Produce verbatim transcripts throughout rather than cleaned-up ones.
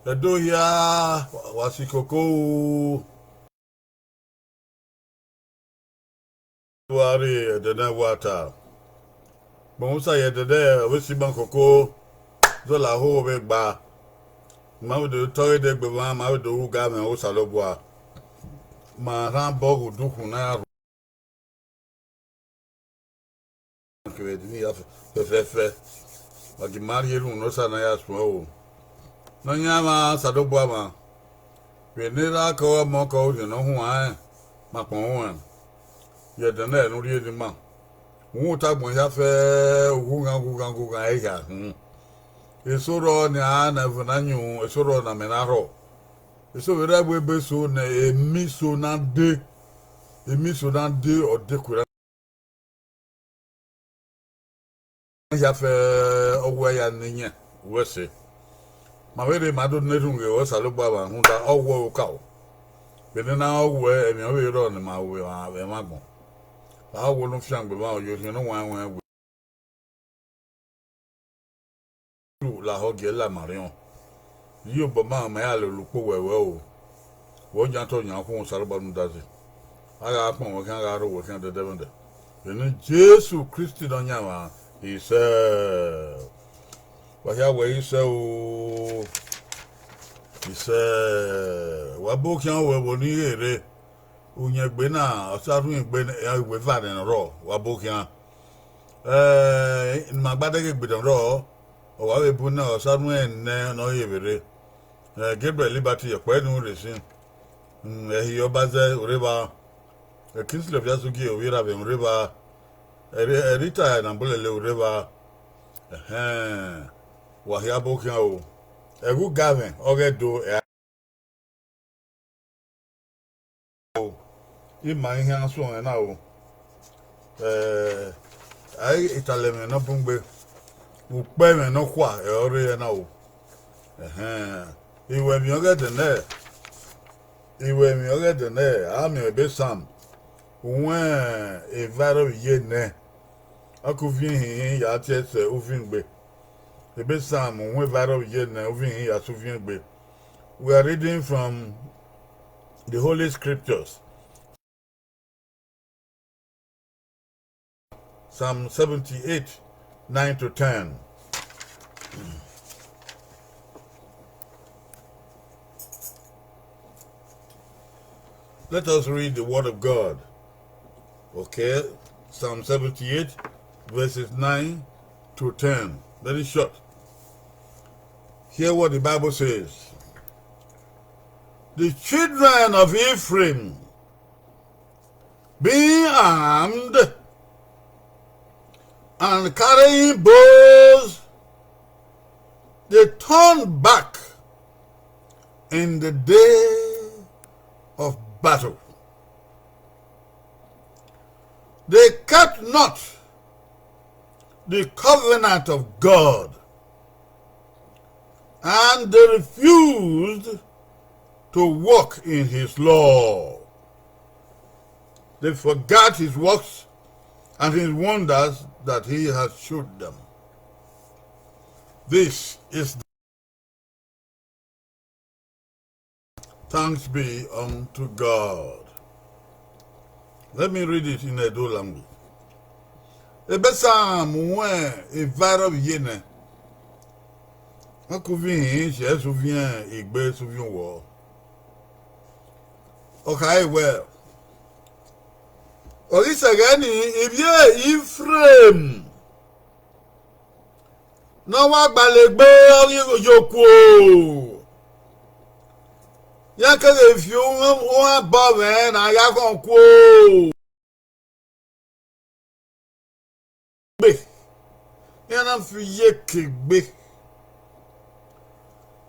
Ẹdo hia, wa si koko ru. Wa rre ẹdẹ na wa ta. Gbọmwẹ usa ye ẹdẹ na, ọ vbe si ima koko, zọla ho vbe gba. Ma vbe do tọghe degbe mwa, ma vbe do ru ga mwẹ Osanobua. Ma rhan obọ ghe udukhunmwu na ya rhu. Kevbe ẹdẹ ni ya fẹfẹfẹ, wa gi ima rhie erhunmwu ne Osa na ya suẹn o. Nọyaẹnmwa Osanobua mwa, vbene erha kẹ ọmọ kẹ orhiọn ne ọ huanrẹn, ma kpọnmwẹ uwẹ ye ẹdẹ na ne u rhie ne ima. Uhunmwu ta agbọn hia fẹ, ughughan, ughughan, ughughan, ẹ hia hun. Eso rrọọ ne a na ẹvbo na yun, eso rrọọ ne amẹ na rhọ. Eso vbe rre ẹvbo ebe eso ne emiso na de, emiso na de, ọ de kuẹ ra. Hia fẹ, ọ wẹ ya ne iyẹn, wẹ sẹ. Ma vbe rre ma do ne erhunmwu ghe Osanobua mwa rhunmwuda ọ wẹ okaro. Vbene na ọ wẹ, emwi ọ vbe rrọọ ne ima ru vbe emwa agbọn. A wẹ ne u fiangbe mwa, ọ ye orhiọn ne ọ wanrẹn wẹ. Lahọ gie la ma rhiọn. Iye obọ ma ma ya lele ukpo wẹ wẹ o. Wẹ ọ yan tọ yan khuẹn Osanobua rhunmwuda zẹ. A gha kpọnmwẹ khian, a gha rre owẹ khian dẹdẹmwẹdẹ. Vbene Jesu Kristi Nọyaẹnmwa, isẹ. Wa hia wẹ isẹ o. Isẹ. Wa bu khian wẹ vbọ ni ghe rre. Uyẹngbe na, ọ sa rhunmwuda egbe ne, ẹ, iweva nẹ ne ọ rrọọ, wa bu khian. Ẹ, ne ima gba dẹghe egbe ne ọ rrọọ, ọ wa vbe bu na, ọ sa rhunmwuda ẹnẹ ne ọ ye vbe rre. Ẹ, Gabriel Liberty, ọkpẹ ne u rre sin. Mm, Ẹhi Ọba zẹ, u rre evba. Ẹ, Kingsley Ofiasugie, ovbi erha mwẹ, u rre evba. Ẹ, Rita Ẹnabulele, u rre evba. Ẹhẹn, wa hia bu khian o. Ẹghẹ ugamwẹ, ọ ghẹ do, ẹ, ima i khian suẹn na o. Ẹ, a i talẹ mwẹ ne ọ bun gbe, ukpẹ mwẹ ne ọ khua, ẹ, ọ rre na o. Ẹhẹn, iwẹ emwi ọghe ẹdẹ nẹ, iwẹ emwi ọghe ẹdẹ nẹ, a miẹn ebe Sam, uhunmwu eva ẹrọ vbe iye nẹ, ọ ke uviẹn ihinrin ya tie ẹsẹ uviẹn egbe. Ebe Sam uhunmwu eva ẹrọ vbe iye nẹ, uviẹn ihinrin ya tie uviẹn egbe. We are reading from the Holy Scriptures. Psalm seventy-eight, nine to ten. Let us read the word of God. Okay, Psalm seventy-eight, verses nine to ten. Very short. Hear what the Bible says. The children of Ephraim, being armed and carrying bows, they turned back in the day of battle. They kept not the covenant of God, and they refused to walk in his law. They forgot his works and his wonders that he has showed them. This is the Thanks be unto God. Let me read it in Edo language. Ebe Psalm uhunmwu eva ẹrọ vbe iye nẹ, ọ ke uviẹn ihinrin ya tie ẹsẹ uviẹn egbe, ẹsẹ uviẹn uwọ. Ọ khare wẹẹ, ọ ghi sẹ ẹghẹ nii, ivbi Ifrem ne ọ wa gbalọ egbe, ọ ghi ye okuo, iran keghi fi uhan bọ mwẹ ne a ya khọn okuo. Egbe, iran na fi ye ke egbe,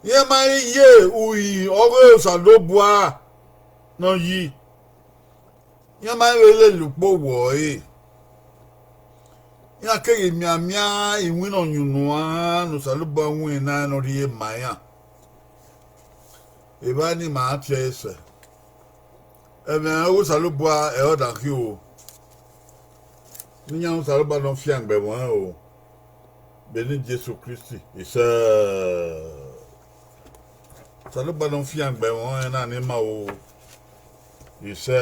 iran ma i ye uri ọghe Osanobua ne ọ yi. Iran ma vbe lele ukpo wọ ẹre, iran keghi mianmian iwinna ọyunnuan ne Osanobua winna ne ọ rhie ma iran. Evba ni ma tie ẹre sẹ, ẹmwẹ ọghe Osanobua ẹre ọ da khin o. Ne iran Osanobua ne ọ fiangbe ẹmwẹ ọnrẹn o, vbe eni Jesu Kristi, isẹ. Osanobua ne ọ fiangbe mwẹ ọnrẹn na ne ima ru. Isẹ,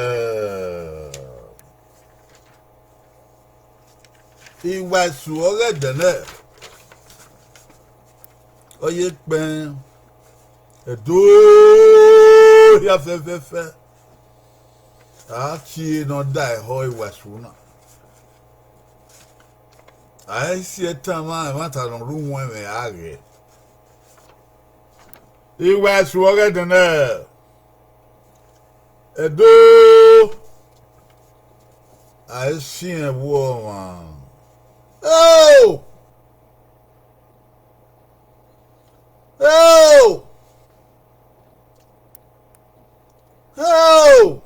Iwaesu ọghe Ẹdẹnẹ, ọ ye kpẹn, Ẹdo hia fẹfẹfẹ. A tie ne ọ da ehọ Iwaesu na. A i si ẹe tama ẹmwata ne ọ rre uwẹnmwẹ a ghẹ. Iwaesu ọghe Ẹdẹnẹ, Ẹdo, a i si ẹe vbe ọmwa. Eo! Eo! Eo!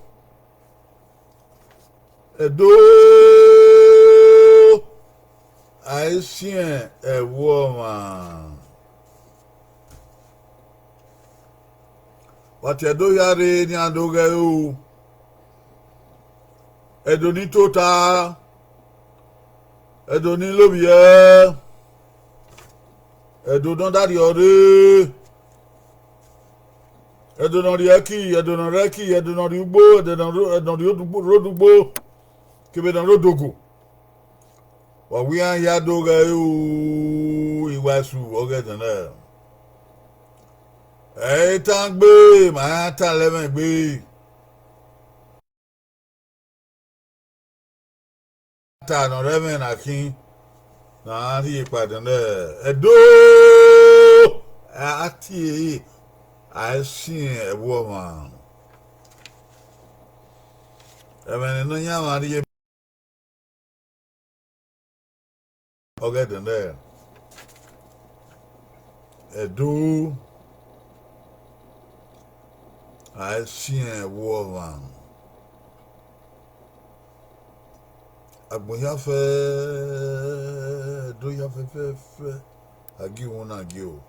Ẹdo, a i si ẹe vbe ọmwa. Wa tie Ẹdo hia rre ne iran do ghẹ ru. Ẹdo ni tota, Ẹdo ni lovbiẹ, Ẹdo ne ọ da rriọ rre, Ẹdo ne ọ rrie ẹki, Ẹdo ne ọ rre ẹki, Ẹdo ne ọ rrie ugbo, Ẹdo ne ọ rrie odugbo, kevbe ne ọ rrie odogo. Wa wẹ iran hia do ghẹ ru, Iwaesu ọghe Ẹdẹnẹ. Ẹ i tan gbe, ma iran ta ẹmwẹ gbe. Ta ne ọ rre ẹmwẹ na khin, ne a rhie kpa Ẹdẹnẹ, Ẹdo, a tie, a i si ẹe vbe ọmwa. Ẹmwẹ ne Nọyaẹnmwa rhie ọghe Ẹdẹnẹ, Ẹdo, a i si ẹe vbe ọmwa. Agbọn hia fẹ, Ẹdo hia fẹfẹfẹ, a gie uhunmwu na gie o.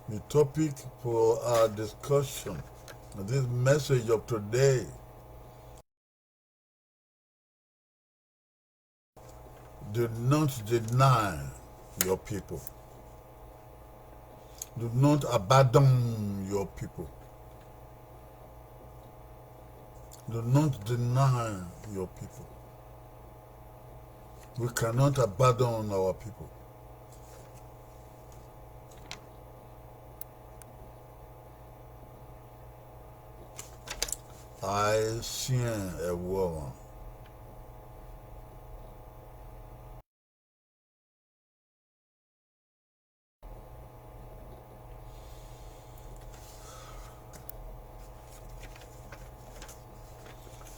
The topic for our discussion, this message of today: do not deny your people. Do not abandon your people. Do not deny your people. We cannot abandon our people. A i si ẹe vbe ọmwa.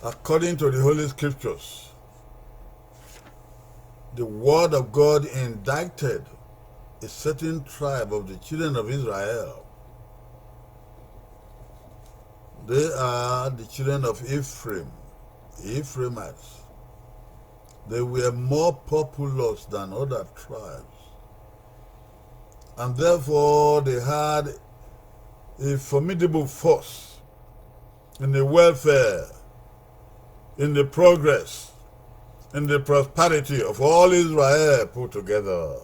According to the Holy Scriptures, the word of God indicted a certain tribe of the children of Israel. They are the children of Ephraim, Ephraimites. They were more populous than other tribes, and therefore they had a formidable force in the welfare, in the progress, in the prosperity of all Israel put together.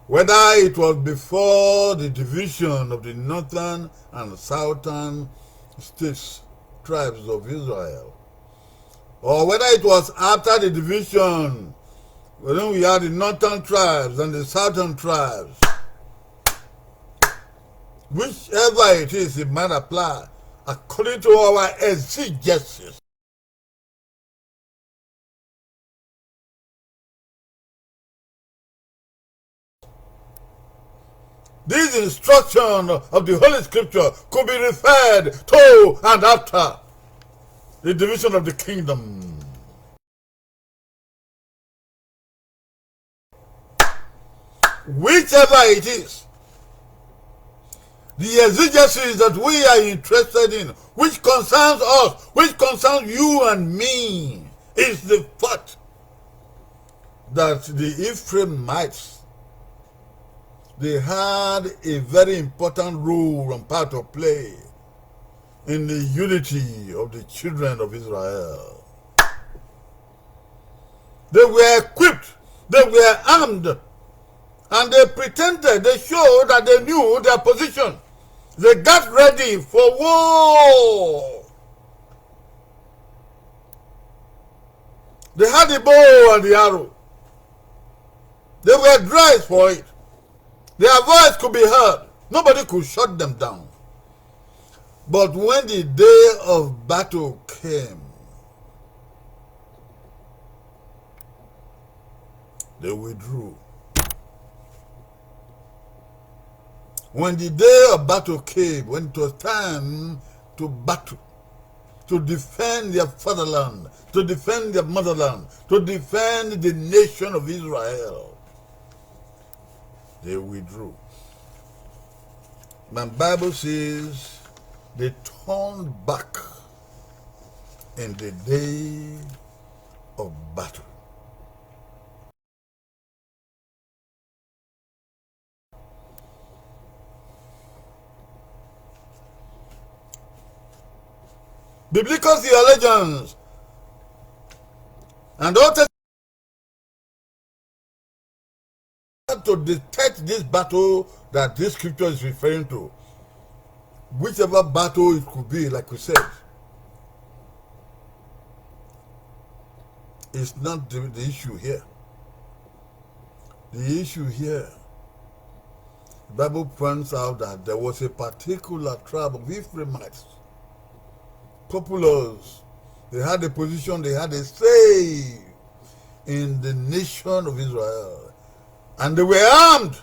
Whether it was before the division of the northern and southern states, tribes of Israel, or whether it was after the division, when we had the northern tribes and the southern tribes, whichever it is, it might apply according to our exigencies. This instruction of the Holy Scripture could be referred to and after the division of the kingdom. Whichever it is, the exigencies that we are interested in, which concerns us, which concerns you and me, is the fact that the Ephraimites, they had a very important role and part to play in the unity of the children of Israel. They were equipped, they were armed, And they pretended, they showed that they knew their position. They got ready for war. They had the bow and the arrow. They were dressed for it. Their voice could be heard. Nobody could shut them down. But when the day of battle came, they withdrew. When the day of battle came, when it was time to battle, to defend their fatherland, to defend their motherland, to defend the nation of Israel, they withdrew. My Bible says they turned back in the day of battle. Biblical theologians and Old Testament to detect this battle that this scripture is referring to, whichever battle it could be, like we said, it's not the, the issue here. The issue here, the Bible points out that there was a particular tribe of Ephraimites, populous. They had a position, they had a say in the nation of Israel. And they were armed.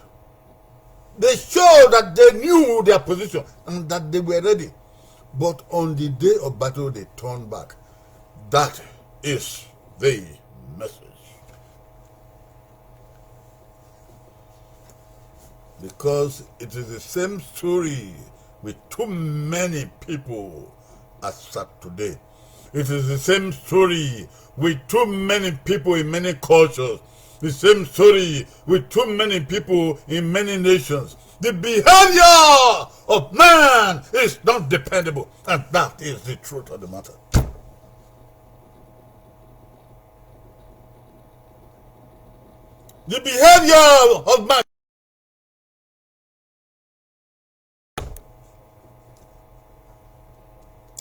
They showed that they knew their position and that they were ready. But on the day of battle, they turned back. That is the message. Because it is the same story with too many people as at today. It is the same story with too many people in many cultures. The same story with too many people in many nations. The behavior of man is not dependable. And that is the truth of the matter. The behavior of man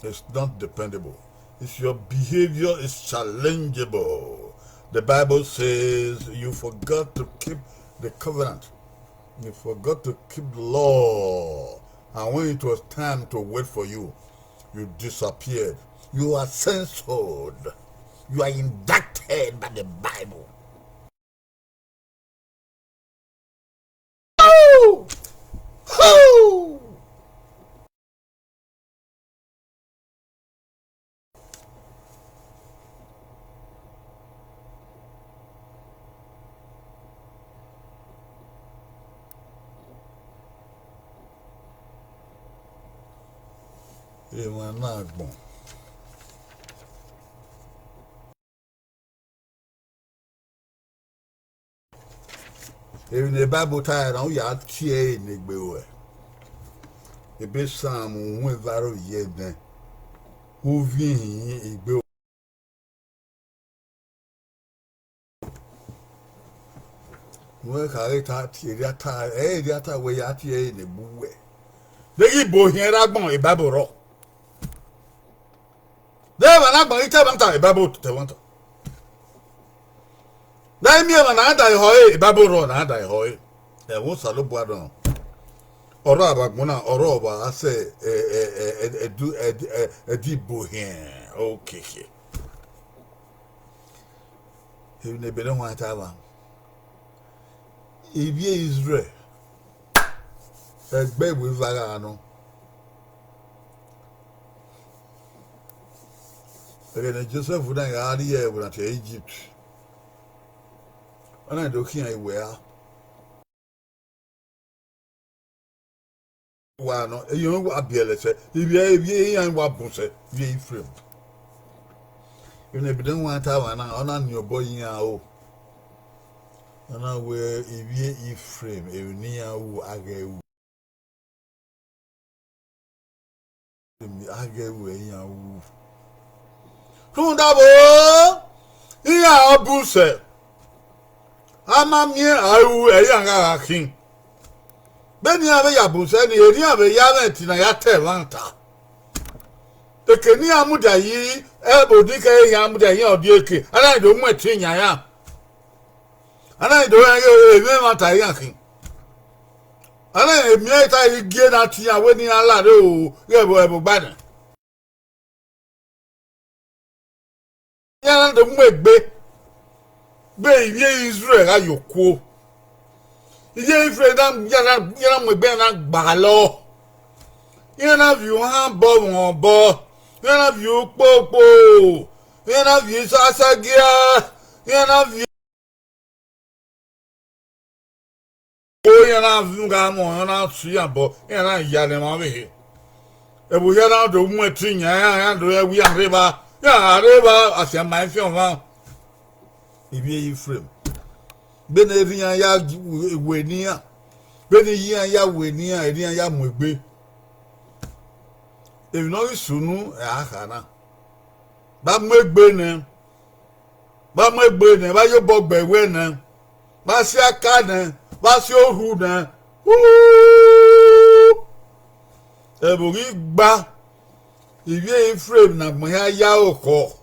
is not dependable. If your behavior is challengeable, the Bible says you forgot to keep the covenant. You forgot to keep the law. And when it was time to wait for you, you disappeared. You are censored. You are indicted by the Bible. Hoo! Hoo! Emwa na agbọn. Emwi ne Bible ta na, u ya tie ẹre ne egbe ruẹ. Ebe Psalm uhunmwu eva aro ye ẹdẹn, u viọ ehin egbe ruẹ. Wẹ kha ghe ta tie erriọ ta, ẹ i erriọ ta wẹ ya tie ẹre ne egbe uwẹ. Deghẹ ibo hiẹn rre agbọn, Bible rrọọ. De emwa ne agbọn ghi ta ẹmwata, Bible ta ẹmwata. De a miẹn emwa ne a da ehọ ẹre, Bible rrọọ ne a da ehọ ẹre. Ẹvbo Osanobua nọ, ọre a vbe agbọn na, ọre ọ vbe a sẹ, ẹ, ẹ, ẹ, ẹ, ẹdu, ẹdu, ẹ, ẹdẹ ibo hiẹn. Okiekie. Emwi ne Ebe ne Huan ta ẹmwata. Ivbi Izrẹl, ẹgbẹ iweva gha nọ. Ẹghẹ ne Josẹf na gha rrie ẹvbo na tie Igipt, ọ na do khian iwẹ ra. Wa nọ, eyẹn wa biẹlẹ sẹ, ivbi, ivbi iran wa bun sẹ, ivbi Ifrem. Emwi ne Ebe ne Huan ta ẹmwata na, ọ na ni obọ ye iran ro. Ọ na wẹ ivbi Ifrem, emwi ne iran ru, a ghẹ ru. A ghẹ ru, iran ru. Rhunmwuda vbo, iran ọ bun sẹ. A ma miẹn a ru ẹ iran gha gha khin. Vbene iran vbe ya bun sẹ ni, erriọ iran vbe ya mwẹ ẹtin na ya ta ẹmwata. Eke ne iran mudia yi, ẹvbo ni kẹ iran mudia yi, iran ọdieke, a na do mu ẹtin yan iran. A na do rẹn ghe emwi ẹmwata iran khin. A na miẹn ta igie na tie iran wẹ ne iran la rre o, ghe ẹvbo ẹvbo gba nẹ. Iran na do mu egbe, gbe ivbi Izrẹl gha ye okuo. Ivbi Izrẹl na, iran na, iran na mu egbe, iran na gbalọ. Iran na viọ ohan obọ mwẹ obọ. Iran na viọ ukpokpo. Iran na viọ isasagia. Iran na viọ o, iran na gha mọ, iran na si iran obọ, iran na ya ne emwa ọvbehe. Ẹvbo hia na do mu ẹtin yan, iran, iran do rẹn wẹ iran rre evba, iran gha rre evba, a siẹn ma fian ọmwa. Ivbi Ifrem, vbene erha iran ya we ne iran, vbene iye iran ya we ne iran, erha iran ya mu egbe. Emwi ne ọ ghi sunu, ẹ a kha na. Vba mu egbe nẹ, vba mu egbe nẹ, vba ye obọ gbe ẹwẹ nẹ, vba si aka nẹ, vba si orhu nẹ. Hu! Ẹvbo ghi gba, ivbi Ifrem ne agbọn hia ya okhọ,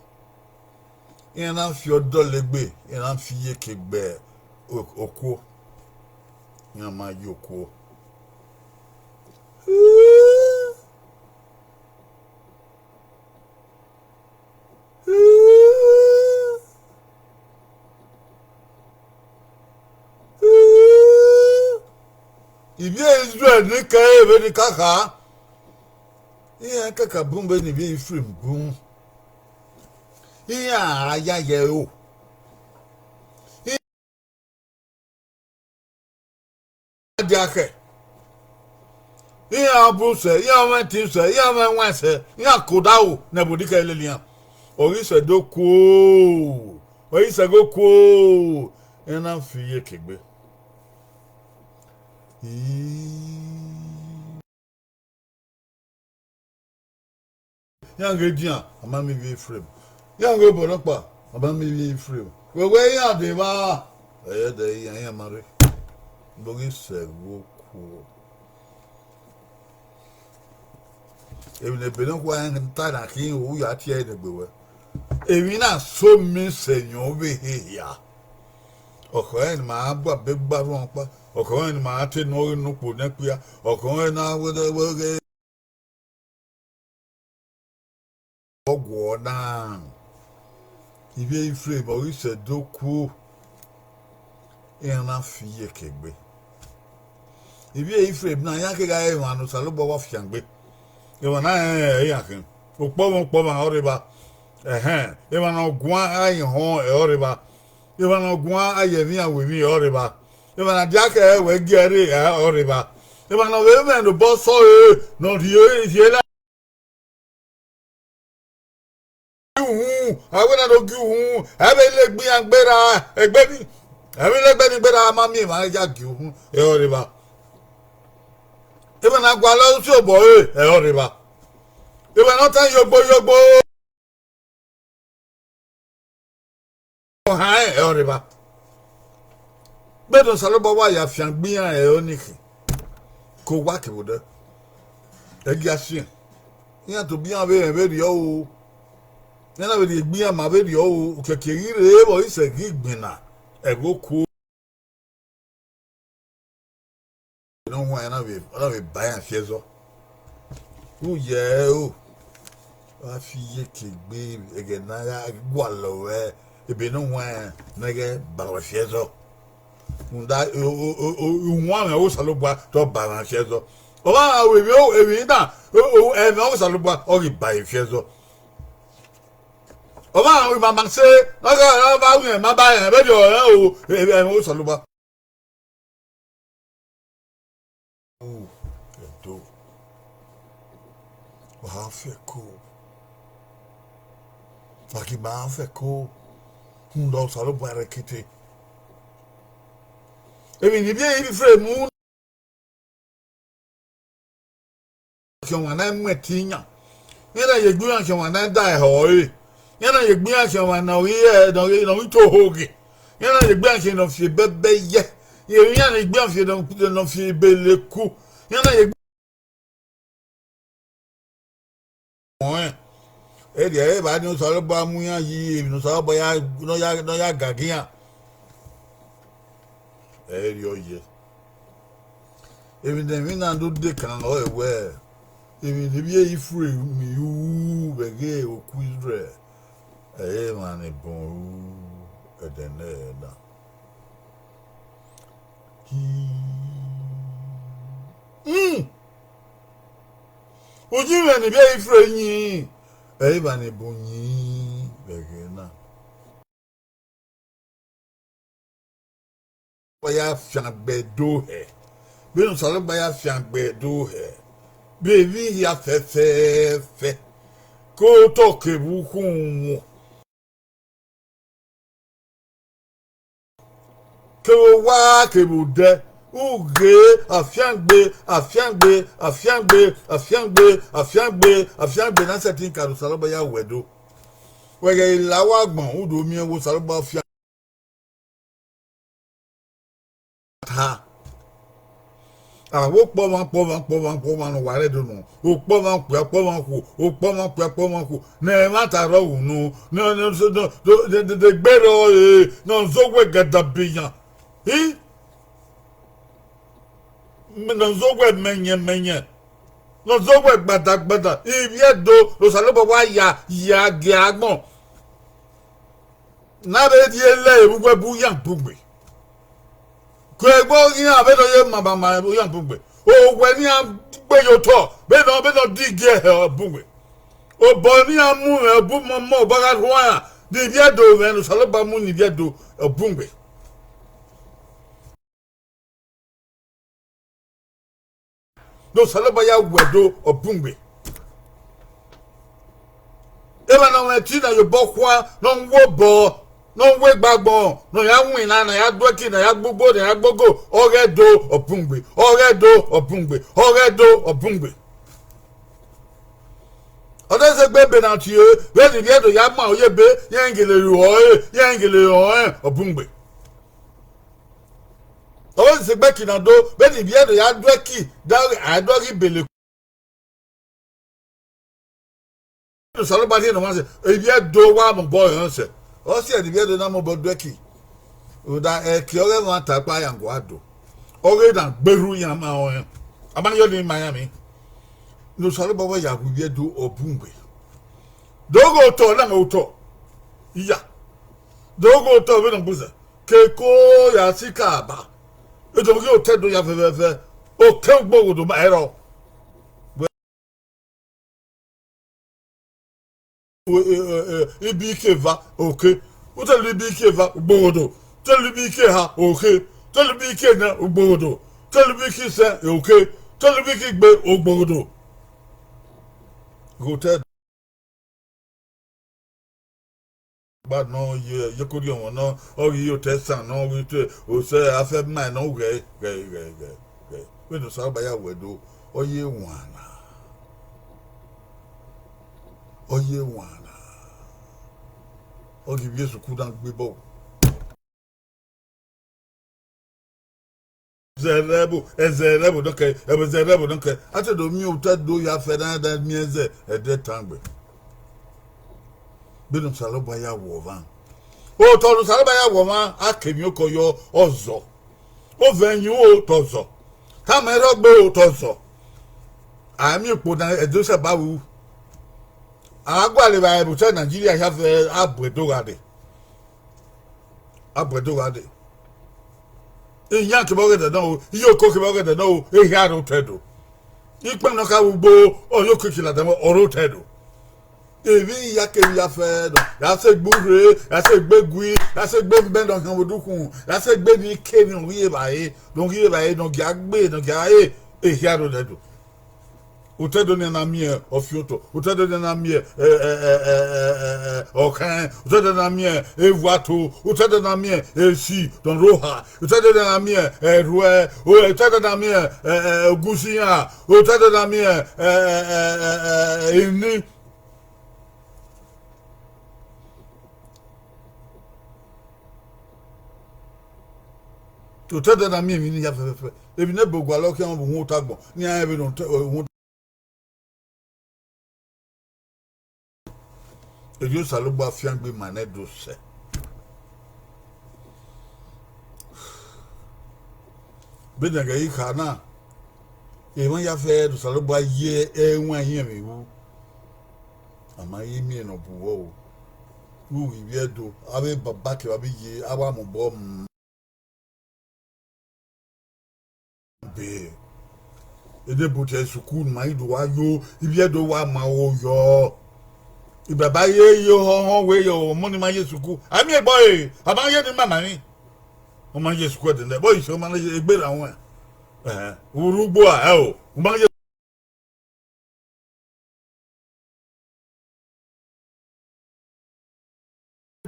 iran na fi ọdọlegbe, iran na fi iyeke gbe o-, okuo, iran ma ye okuo. Ivbi Izrẹl ni kẹ ẹre vbene I ka kha, iran kaka bun vbene ivbi Ifrem bun, iran a yayi ẹro. Dia khẹ, iran bun sẹ, iran mwẹ ẹtin sẹ, iran mwẹ ẹwaẹn sẹ, iran ke odaro ne ẹvbo ni kẹ lele iran. Ọ ghi sẹ do kuo, ọ ghi sẹ ghe okuo, iran na fi iyeke gbe. Iran ghe edian, a ma miẹn ivbi Ifrem. Iran ghe obọ nọkpa, a ma miẹn ivbi Ifrem. Wẹ wẹ iran dẹ evba, ẹ i dẹ iran, iran ma rre. Ndo ghi sẹ vbe okuo. Emwi ne ebe ne okhuo rẹn ta na khin, u ya tie ẹre ne egbe wẹ. Emwi na so miẹn sẹ yọn ọvbehe hia. Ọkhọ rẹn ne ima ra bu abe gba rhuọnmwi ọkpa, ọkhọ rẹn ne ima ra te ne ọ ghe ne ukpo ne ẹkpia, ọkhọ rẹn na wẹ wẹ ghe. Ọ guọ na, ivbi Ifrem ọ ghi sẹ do kuo, iran na fi iyeke gbe. Ivbi Ifrem na, iran kegha re emwa ne Osanobua wa fiangbe. Emwa na rẹn iran khin. Ukpọmwa ukpọmwa ọrre evba. Ẹhẹn, emwa ne ọ guan a ye họn, ẹ ọrre evba. Emwa ne ọ guan a ye emwi iran ru emwi, ẹ ọrre evba. Emwa ne a dia khẹ wẹ gie ẹre, ẹ ọrre evba. Emwa ne ọ vbe mwẹ ne obọ sọre, ne ọ rhie, rhie la uhunmwu, a wẹ na do gie uhunmwu, ẹ vbe le egbe iran gberra, egbe ni, ẹ vbe le egbe ni gberra, a ma miẹn emwa ya gie uhunmwu, ẹ ọrre evba. Emwa ne a gualọ si obọ ẹre, ẹ ọrre evba. Emwa ne ọ ta yogbo yogbo ohan rẹn, ẹ ọrre evba. Vbene Osanobua wa ya fiangbe iran ẹre ọnii khin, ke owa kevbe odẹ, ẹ gia siẹn. Iran tobọ iran vbe rẹn vberriọ o, iran na vbe rhie egbe iran ma vberriọ o, okiekie ghi rre vbe ọ ghi sẹ ghi gbinna, ẹvbo okuo. Ne ọ huẹn, ọ na vbe, ọ na vbe ba iran fi ẹzọ. U yẹ ẹro, a fi iyeke gbe ẹghẹ ne a gha gualọ ruẹ, ebe ne ọ huẹn ne ọ ghẹ ba ruẹ fi ẹzọ. Rhunmwuda, o, o, o, o, uwanmwẹ ọghe Osanobua te ọ ba mwẹ fi ẹzọ. Ọ gha ru emwi, emwi na, o, o, ẹmwẹ ọghe Osanobua ọ ghi ba ẹre fi ẹzọ. Ọ gha ru ima ma se, ọ gha, ọ gha ru ima ba rẹn, vberriọ rẹn o, ẹmwẹ ọghe Osanobua. U, Ẹdo, wa ha fẹko, wa ghi ma fẹko, rhunmwuda Osanobua rẹn kete. Emwi ne ivbi Ifrem mu khian ọmwa na mu ẹtin yan. Iran na ye egbe iran khian ọmwa na da ẹhọ ẹre. Iran na ye egbe iran khian ọmwa ne ọ ghi, ne ọ ghi, ne ọ ghi to ohoghe. Iran na ye egbe iran khian ne ọ fi ebẹbẹ yẹ. Emwi iran ne egbe iran fi ne ọ fi ebele ku. Iran na ye egbe ọnrẹn. Erriọ, ẹ i re evba ni Osanobua mu iran yi emwi ne Osanobua ya, ne ọ ya, ne ọ ya gaga iran. Ẹ i re ọ yẹ. Emwi ne emwi na do dekan ọre wẹẹ, emwi ne ivbi Ifreim ru vbe ẹghẹ okhuo Izrẹl, ẹ i re emwa ni bun ru ẹdẹ nẹ na. Ki, hmm, uyinmwẹ ne ivbi Ifreim yin, ẹ i re emwa ni bun yin vbe ẹghẹ na. Osanobua ya fiangbe do hẹ, vbene Osanobua ya fiangbe do hẹ, vbe emwi hia fẹfẹfẹ, ke otọ kevbe ukhunmwu, kevbe owa kevbe odẹ, ughe, afiangbe, afiangbe, afiangbe, afiangbe, afiangbe, afiangbe ne a sẹtin ka ne Osanobua ya wẹ do. Wẹ ghẹ la uwa agbọn, u do miẹn wẹ Osanobua fian ta. Avbe okpọmwa, okpọmwa, okpọmwa, okpọmwa ne uwa rre do nọ, okpọmwa okpia, okpọmwa okhuo, okpọmwa okpia, okpọmwa okhuo, ne ẹmwata rrọọ unu, ne, ne, ne, ne, ne egbe rrọọ re, ne ọ zẹ owẹ gadabiyan. I, ne ọ zẹ owẹ mẹyẹnmẹyẹn, ne ọ zẹ owẹ gbadagbada, ivbi Ẹdo ne Osanobua wa ya, ya gie agbọn. Ne a vbe rhie lẹ vbe uwu ẹbu iran bun gbe. Ke egbe ọghe iran vbe nọ ye mamama iran bun gbe. Owẹ ne iran gbe ye otọ, vbene ọ, vbene ọ digie ẹhẹ ọ bun gbe. Obọ ne iran mu mwẹ ọ bun mọmọ, obọ gha rhuan iran, ne ivbi Ẹdo mwẹ ne Osanobua mu ne ivbi Ẹdo ọ bun gbe. Ne Osanobua ya wẹ do ọ bun gbe. Emwa ne ọ mwẹ ẹtin na ye obọ khua, ne ọ wẹ obọ, ne ọ wẹ egbe agbọn, ne ọ ya winna, ne ọ ya duẹki, ne ọ ya gbugbo, ne ọ ya gbogo, ọ ghẹ do ọ bun gbe, ọ ghẹ do ọ bun gbe, ọ ghẹ do ọ bun gbe. Ọ te sẹ egbe ebe na tie, vbene ivbi Ẹdo ya ma oye ebe, iran gele ru ọre, iran gele rẹn ọnrẹn ọ bun gbe. Ọ vbe sẹ egbe ẹki na do, vbene ivbi Ẹdo ya duẹki, da a duẹki bele. Osanobua rhie ne ọmwa sẹ, ivbi Ẹdo wa mobọ rẹn sẹ. Ọ si ẹre ne ivbi Ẹdo na mobọ duẹki. Rhunmwuda ẹki ọghe ẹmwata ọkpa ya gua do. Ọ ghe na gberhu iran ma ọnrẹn. A ma yọ ni ma iran emwi. Ne Osanobua wẹ ya gu ivbi Ẹdo ọ bun gbe. Do ghe otọ na, otọ. Iya. Do ghe otọ vbene ọ gbuzẹ. Ke ko ya si ka ba. Edo ghi otọ Ẹdo ya fẹfẹfẹ. Oke ugboghodo ma ẹrọ. Ibi ike eva, oke. U te lu ibi ike eva, ugboghodo. U te lu ibi ike eha, oke. U te lu ibi ike nẹ, ugboghodo. U te lu ibi ike isẹn, oke. U te lu ibi ike igbe, ugboghodo. Ghe otọ Ẹdo. Gba nọ ye, ye ko rhie ọmwa nọ, ọ ghi ye otọ ẹsan nọ, ọ ghi te osẹ afẹ ma nọ ghẹ, ghẹ, ghẹ, ghẹ, ghẹ. Vbene Osanobua ya wẹ do, ọ ye wan na. Ọ ye wan na. Ọ ghi vbiẹ sukuru na gbe bọọ. Ẹzẹ rẹ ẹvbo, ẹzẹ rẹ ẹvbo nọkẹ, ẹvbo ẹzẹ rẹ ẹvbo nọkẹ. A te do miẹn otọ Ẹdo ya fẹ na da miẹn ẹzẹ ẹdẹ tangbe. Vbene Osanobua ya wọ ọmwa. Otọ ne Osanobua ya wọ ọmwa, a ke miẹn okọ yọ ọzọ. Ovẹn yin otọ ọzọ. Tama ẹrọ gbe otọ ọzọ. A miẹn ukpo na Ẹdo sẹ ba ru. A gualọ evbare vbe otọ Nigeria hia fẹ, a bu Ẹdo gha dee. A bu Ẹdo gha dee. Iyan kevbe ọghe ẹdẹ nọ o, iyoko kevbe ọghe ẹdẹ nọ o, ehia rre otọ Ẹdo. Ikpẹn ne ọ ka vbe ugbo, ọ ye okiekie ladian, ọ rre otọ Ẹdo. Emwi ya kevbe ya fẹ nọ, ya sẹ egbe urhe, ya sẹ egbe egui, ya sẹ egbe mbẹ ne ọ khian vbe odukhunmwu, ya sẹ egbe emwi ke emwi ne ọ ghi re evbare, ne ọ ghi re evbare, ne ọ gia gbe, ne ọ gia re, ehia rre otọ Ẹdo. Otọ Ẹdo nian na miẹn ọfiotọ, otọ Ẹdo nian na miẹn, ẹ, ẹ, ọkhẹn, otọ Ẹdo na miẹn evuato, otọ Ẹdo na miẹn esi ne ọ rre oha, otọ Ẹdo nian na miẹn ẹrhuẹ, o, otọ Ẹdo na miẹn, ẹ, ẹ, ogunsiyan, otọ Ẹdo na miẹn, ẹ, ẹ, ẹ, ẹ, ẹ, eni. Otẹdẹ na miẹn emwi ni hia fẹfẹfẹ. Emwi ne ebo gualọ khian vbe uhunmwu otagbọn, ne iran rẹn vbene otẹ-, uhunmwu. Erriọ Osanobua fiangbe ma nẹ do sẹ. Vbene ẹghẹ i kha na, emwa ya fẹ ne Osanobua ye ẹwaẹn hin emwi ru, a ma ye miẹn ne ọ bu vbọ o. Ru ivbi Ẹdo, avbe baba kevbe avbe iye, a wa mobọ mu. Be, edebo te sukulu ma i do wa yo, ivbi Ẹdo wa ma o yọ. Ibaba ye ye họhọn wẹ yọ, ọmọ ni ma ye sukulu. A miẹn egbe ọre, a ma ye ne ima ma emwi. Ọ ma ye sukulu ẹdẹdẹ, vbọ ise ọ ma ye egbe ra wọn. Ẹhẹn, urhu ugbo a, ẹ o, u ma ye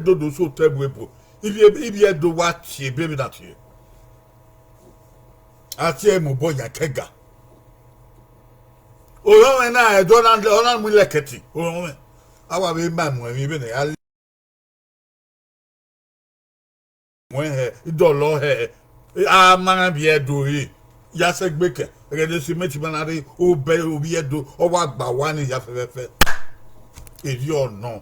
dodo so otọ ẹvbo ebo, ivbi, ivbi Ẹdo wa tie ebe vbe na tie. A tie mobọ yan kẹga. Orọnmwẹ na, Ẹdo na, ọ na mu ilẹkẹtin, orọnmwẹ. A wa vbe ma mu ẹmwẹ vbene a le. Wẹ hẹ, idọlọ hẹ, a ma rẹn vbiẹ do re, ya sẹ gbe kẹ, ẹghẹ ne simẹnti ma na rre, obẹ ovbi Ẹdo, ọ wa gba owa ni hia fẹfẹfẹ. Erriọ nọ.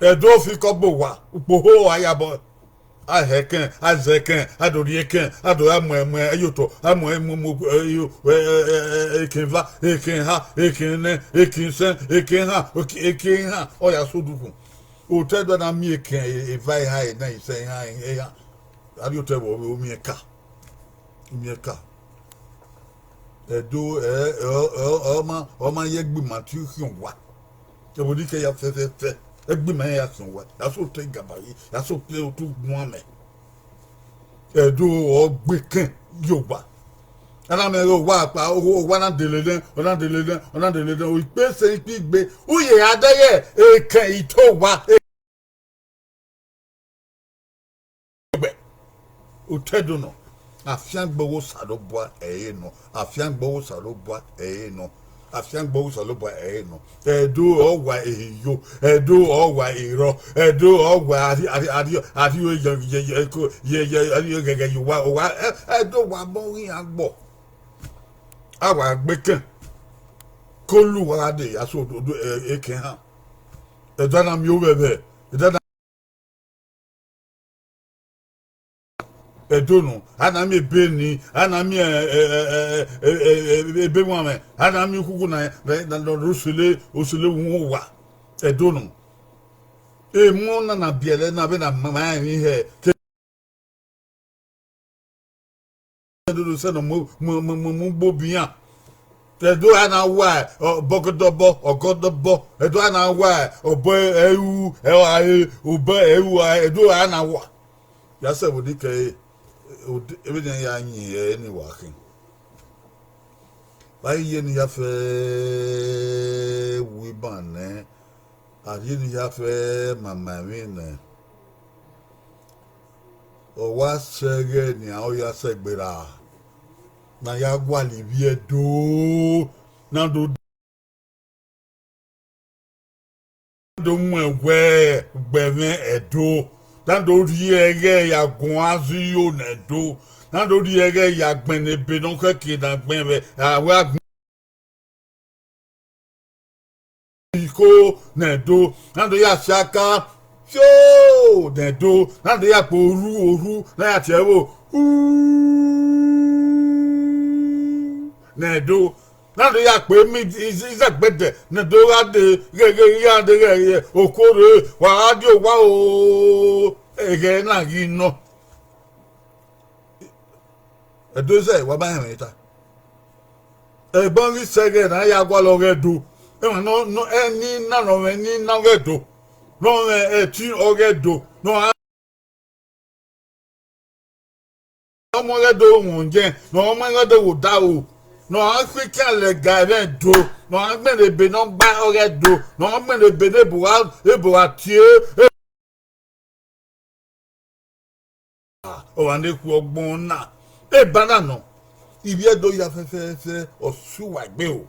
Ẹdo fi kọbọ owa, ukpoho a ya bọ, a hẹ kẹn, a zẹ kẹn, a do rhie kẹn, a do ra muẹn, muẹn ẹyotọ, a muẹn mu, mu, ẹ, ẹ, ẹ, ẹ, ẹ, ekẹn eva, ekẹn eha, ekẹn nẹ, ekẹn isẹn, ekẹn eha, ekẹn eha, ọ ya sẹ odukhun. Otọ Ẹdo na miẹn ekẹn eva eha, ena isẹn eha, eha. A rhie otọ ẹvbo, ọ miẹn ka. Miẹn ka. Ẹdo, ẹ, ẹ, ọ, ọ, ọ ma, ọ ma ye ẹgbima te khian owa. Ẹvbo ni kẹ ya fẹfẹfẹ. Ẹgbima ya khian owa. Ya sẹ otọ igabare, ya sẹ otọ otu guan mẹ. Ẹdo ọ gbe ekẹn ye owa. A na miẹn ghe owa kpa, owa na dele nẹ, ọ na dele nẹ, ọ na dele nẹ, ikpe sẹ ikpe igbe, u ye gha dẹghe ekẹn ito owa. Egbe, otọ Ẹdo nọ, afiangbe ọghe Osanobua ẹre nọ, afiangbe ọghe Osanobua ẹre nọ, afiangbe ọghe Osanobua ẹre nọ. Ẹdo ọ wa ehiyo, Ẹdo ọ wa erọ, Ẹdo ọ wa arri-, arri-, arri-, arri-, ye, ye, ye, ko, ye, ye, arri-, ghẹghẹ ye owa, owa, ẹ, Ẹdo wa bọ ghi iran gbọ. A wa gbe ekẹn, kolu wa gha de, a so do, do, ẹ, ekẹn ha. Ẹdẹ na miẹn ovbẹvbẹ, ẹdẹ na Ẹdo nọ, a na miẹn ebe ni, a na miẹn, ẹ, ẹ, ebe wanmwẹ, a na miẹn ukuku na, na, na, na, osele, osele uhunmwu owa. Ẹdo nọ. Emọ na na biẹlẹ na vbe na ma emwi hẹ, ke Ẹdo do sẹ ne ọ mu, mu, mu, mu, mu gbe obi iran. Ẹdo a na wa, ọ, bọgọdọbọ, ọgọdọbọ. Ẹdo a na wa, ọbọ ẹru, ẹ, ọre, obọ ẹru, Ẹdo a na wa. Ya sẹ vbe odin kẹre, ode-, vbene iran ya yin ẹre ni wa khin. Vbe a ye ne iyafe wu iban nẹ, a rhie ne iyafe ma ma emwi nẹ, ọ wa sẹ ẹghẹ nian ọ ya sẹ gberra, ne a ya gualọ ivbi Ẹdo, na do do muẹn wẹ gbẹmwẹ Ẹdo, na do rhie ẹghẹ ya guan ziro ne Ẹdo, na do rhie ẹghẹ ya gbẹn ne ebe ne ọ khẹke na gbẹn vbe avbe agbọn. Iko ne Ẹdo, na do ya siaka fio ne Ẹdo, na do ya kpe orhu orhu, na ya tie ẹvbo uu ne Ẹdo, na do ya kpe emi izagbẹdẹ ne Ẹdo gha de ghẹghẹ, iran de ghẹghẹ, okuo rre, wa gha die owa o, ẹghẹ na ghi nọ. Ẹdo zẹ, wa ma hẹnmwẹ ta. Ẹgbọn ghi sẹ ẹghẹ ne a ya gualọ ọghe Ẹdo. Emwa nọ, nọ, ẹni na nọ mwẹ, ẹni na ọghe Ẹdo. Nọ mwẹ ẹtin ọghe Ẹdo. Nọ a Ọ mu ọghe Ẹdo wọn yẹn, ne ọ mu ọghe Ẹdo wo odaro, ne ọ gha khuikian lẹga ẹmwẹ Ẹdo, ne ọ gha gbẹn ebe ne ọ gba ọghe Ẹdo, ne ọ gha gbẹn ebe ne ebo gha, ebo gha tie. Ọmwa ne khu ọgbọn na, eba na nọ, ivbi Ẹdo ya fẹfẹfẹ, ọ sẹ uwa egbe o.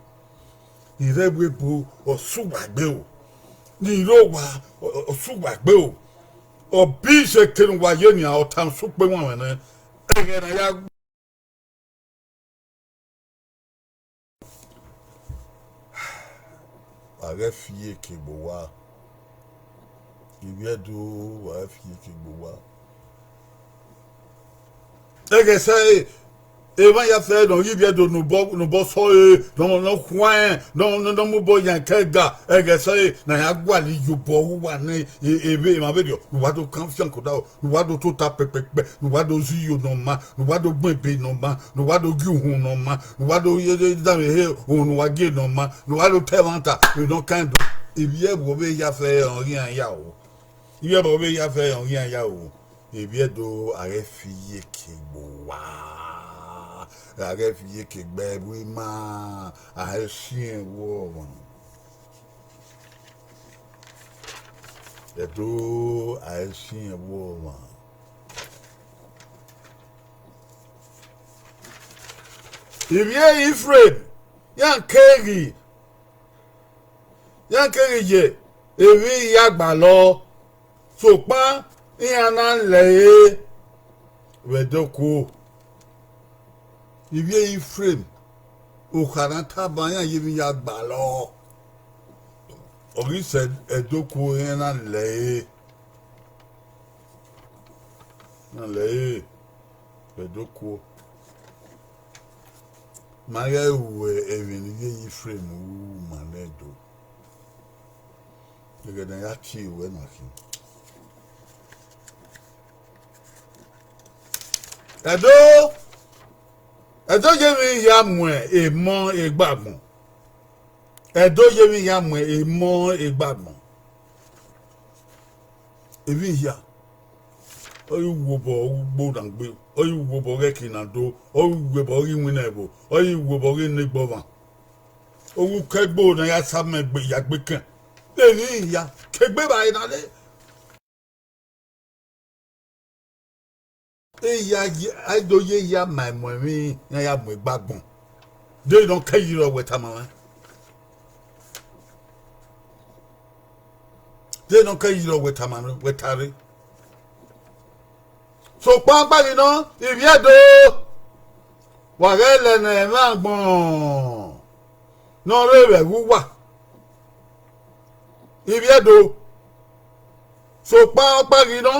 Ne I rre ẹvbo ebo, ọ sẹ uwa egbe o. Ne I rre owa, ọ, ọ sẹ uwa egbe o. Ọ bi ise kene uwa ye nian, ọ tama sẹ ukpe wanmwẹ nẹ, ẹghẹ ne a ya wa ghẹ fi iyeke gbe owa. Ivbi Ẹdo, wa ghẹ fi iyeke gbe owa. Ẹghẹ sẹ, emwa ya fẹ ne ọ ghi Ivbi Ẹdo ne obọ, ne obọ sẹ ọre, ne ọ, ne ọ khuẹn, ne ọ, ne ọ mu obọ yan ẹkẹ ga, ẹghẹ sẹ ne a ya gualọ iyobọ uwa ne e, e, emwa vberriọ, ne uwa do kan fian ke odaro, ne uwa do tota pẹpẹpẹ, ne uwa do zẹ iyo ne ọ maa, ne uwa do gbẹn ebe ne ọ maa, ne uwa do gie uhunmwu ne ọ maa, ne uwa do ye, ye danmwehọ uhunmwu ne uwa gie ne ọ maa, ne uwa do ta ẹmwata, ne ọ kan do. Ivbi Ẹdo vbe ya fẹ ọghe iran ya o. Ivbi Ẹdo vbe ya fẹ ọghe iran ya o. Ivbi Ẹdo, a ghẹ fi iyeke gbe owa. A ghẹ fi iyeke gbe ẹvbo ima, a ghẹ siẹn vbe ọmwa. Ẹdo, a ghẹ siẹn vbe ọmwa. Ivbi Ifrem, iran keghi, iran keghi ye emwi hia gbalọ, sokpan iran na lẹre vbe ẹdẹ okuo. Ivbi Ifrem, okha na tama iran ye emwi hia gbalọ, ọ ghi sẹ ẹdẹ okuo iran na lẹre. Na lẹre vbe ẹdẹ okuo. Ma ghẹ ru emwi ne ivbi Ifrem ru ma nẹ Ẹdo. Ẹghẹ ne a ya tie ruẹ na khin. Ẹdo, Ẹdo ye emwi hia mu emọ egbe agbọn. Ẹdo ye emwi hia mu emọ egbe agbọn. Emwi hia, ọ ghi wu obọ ugbo na gbe, ọ ghi wu obọ ghe ẹki na do, ọ ghi wu obọ ghe iwinna ẹvbo, ọ ghi wu obọ ghe enegbe ọmwa. Oghukẹgbo ne a ya sa ma egbe ya gbe kẹn. Emwi hia, ke egbe vbe a re na le. Eya ye, a do ye ya ma ẹmwẹ emwi iran ya mu egbe agbọn. De ne ọ kẹ yi rọ wẹ tama mwẹ? De ne ọ kẹ yi rọ wẹ tama mwẹ, wẹ ta rre? Sokpan ọkpa ghi nọ, Ivbi Ẹdo, wa ghẹ lẹ ne ẹmwẹ agbọn ne ọ rre vbe ẹghẹ uwa. Ivbi Ẹdo, sokpan ọkpa ghi nọ,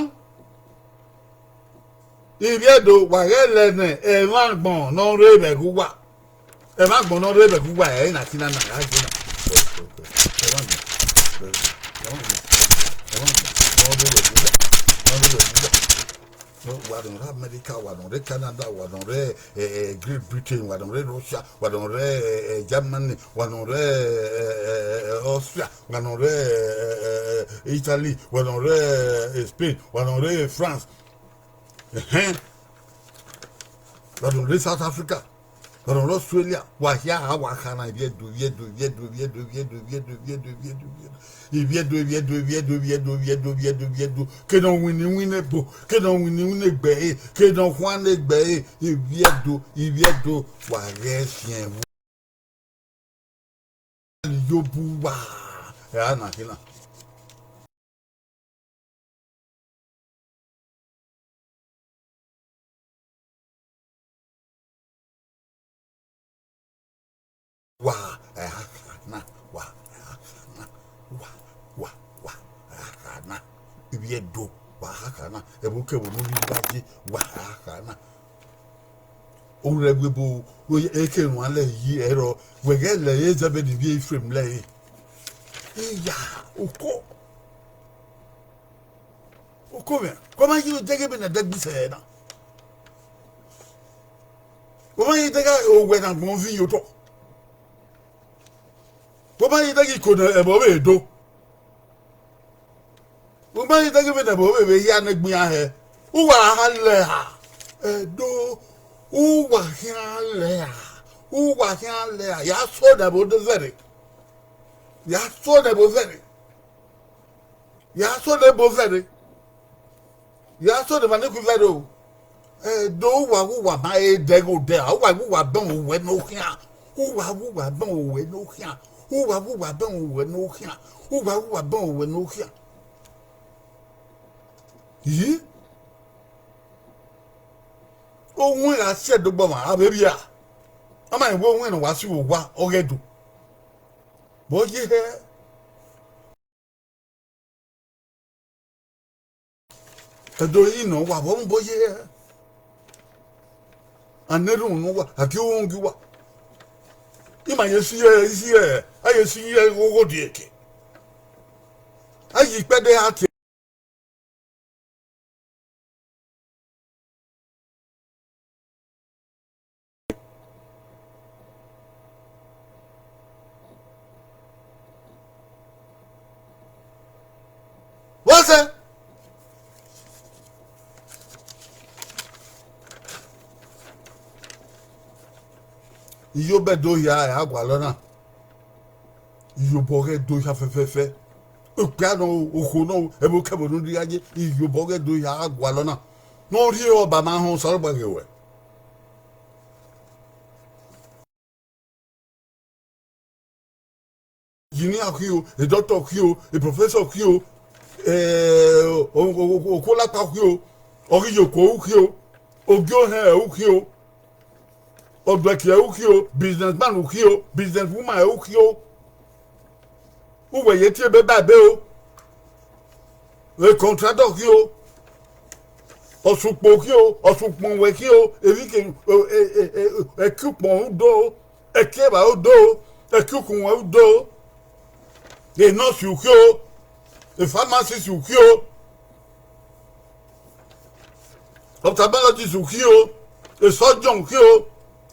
Ivbi Ẹdo, wa ghẹ lẹ ne ẹmwẹ agbọn ne ọ rre vbe ẹghẹ uwa. Ẹmwẹ agbọn ne ọ rre vbe ẹghẹ uwa, ẹre na kina na, a ghe na. Ẹmwẹ agbọn, ẹmwẹ agbọn, ẹmwẹ agbọn ne ọ rre vbe ẹghẹ uwa, ne ọ rre vbe ẹghẹ uwa. Wa nọ rre America, wa nọ rre Canada, wa nọ rre, eh, eh, Great Britain, wa nọ rre Russia, wa nọ rre, eh, eh, Germany, wa nọ rre, eh, eh, eh, Austria, wa nọ rre, eh, eh, eh, Italy, wa nọ rre, eh, Spain, wa nọ rre France. Ẹhẹn. Wa nọ rre South Africa, wa nọ rre Australia, wa hia ha wa kha na, Ivbi Ẹdo, Ivbi Ẹdo, Ivbi Ẹdo, Ivbi Ẹdo, Ivbi Ẹdo, Ivbi Ẹdo, Ivbi Ẹdo, Ivbi Ẹdo, Ivbi Ẹdo, Ivbi Ẹdo, Ivbi Ẹdo, Ivbi Ẹdo, Ivbi Ẹdo, Ivbi Ẹdo, ke ne ọ winna iwinna ebo, ke ne ọ winna iwinna egbe ẹre, ke ne ọ khuan ne egbe ẹre, Ivbi Ẹdo, Ivbi Ẹdo, wa ghẹ fian ẹvbo. Yo bu uwa, ẹ a na khin na. Wa, ẹ a kha na, wa, ẹ a kha na, wa, wa, wa, ẹ a kha na. Ivbi Ẹdo, wa, ẹ a kha na. Ẹvbo kẹvbo ne u rhie uwa ye, wa, ẹ a kha na. Orẹvbo ebo, eke ruan lẹ yi ẹrọ, wẹ ghẹ lẹ ẹre zẹvbe ne ivbi Ifrem lẹ ẹre. Eya, oko. Oko mwẹ, kọ ma yi odẹ ghe vbene ẹdẹ gbe isẹ na. Kọ ma yi odẹ ghe owẹ ne agbọn viọ ye otọ. Kọ ma yi odẹ ghe iko ne ẹbọ vbe do. Kọ ma yi odẹ ghe vbene ẹbọ vbe vbe hia ne egbe iran hẹ. Uwa gha lẹ ha. Ẹdo, uwa khian lẹ ha. Uwa khian lẹ ha. Ya sẹ odẹ ẹbọ vẹrẹ. Ya sẹ odẹ ẹbọ vẹrẹ. Ya sẹ odẹ ẹbọ vẹrẹ. Ya sẹ odẹ emwa ne ku vẹrẹ o. Ẹdo, uwa ghe uwa ma he dẹghe odẹ, uwa ghe uwa bẹn owẹ ne okhian. Uwa ghe uwa bẹn owẹ ne okhian. Uwa ghe uwa bẹn owẹ ne okhian. Uwa ghe uwa bẹn owẹ ne okhian. Yi, ohuẹn gha si ẹdẹ ọgbọ mwa, a vbe rhia. A ma rẹn wẹẹ ohuẹn ne ọ wa si vbe owa, ọ ghẹ do. Vbe ọ ye hẹ? Ẹdẹ ori nọ wa vbe ọ rhunmwuda ye hẹ? A na erhunmwu ne uwa, a gie uhunmwu gie uwa. Ima ye si hẹ, isi hẹ, a ye si hẹ igho gho die ke. A ye ikpẹdẹ ha tie. Vbọzẹ? Iyobọ do hia ẹre a gualọ na. Iyobọ ghẹ do hia fẹfẹfẹ. Okpia nọ o, okhuo nọ o, ẹvbo kẹvbo ne u rhirhi gha ye, iyobọ ghẹ do hia a gualọ na. Ne ọ rhie ọba ma họn Osanobua ghe ruẹ. Engineer khin o, doctor khin o, professor khin o, eh, o, o, o, okuolakpa khin o, ọghe iyokuo khin o, ogie ohẹn ru khin o, ọduẹki ru khin o, businessman ru khin o, businesswoman ru khin o. Uwẹ ye tie ebe ba ebe o. Contractor khin o. Ọsukpo khin o, ọsukpọn wẹ khin o, emwi ke, e, e, e, e, ẹki ukpọn ru do o, ẹki evba ru do o, ẹki ukhunmwu ru do o. E nurse ru khin o, e pharmacist ru khin o, ophthalmologist ru khin o, e surgeon ru khin o,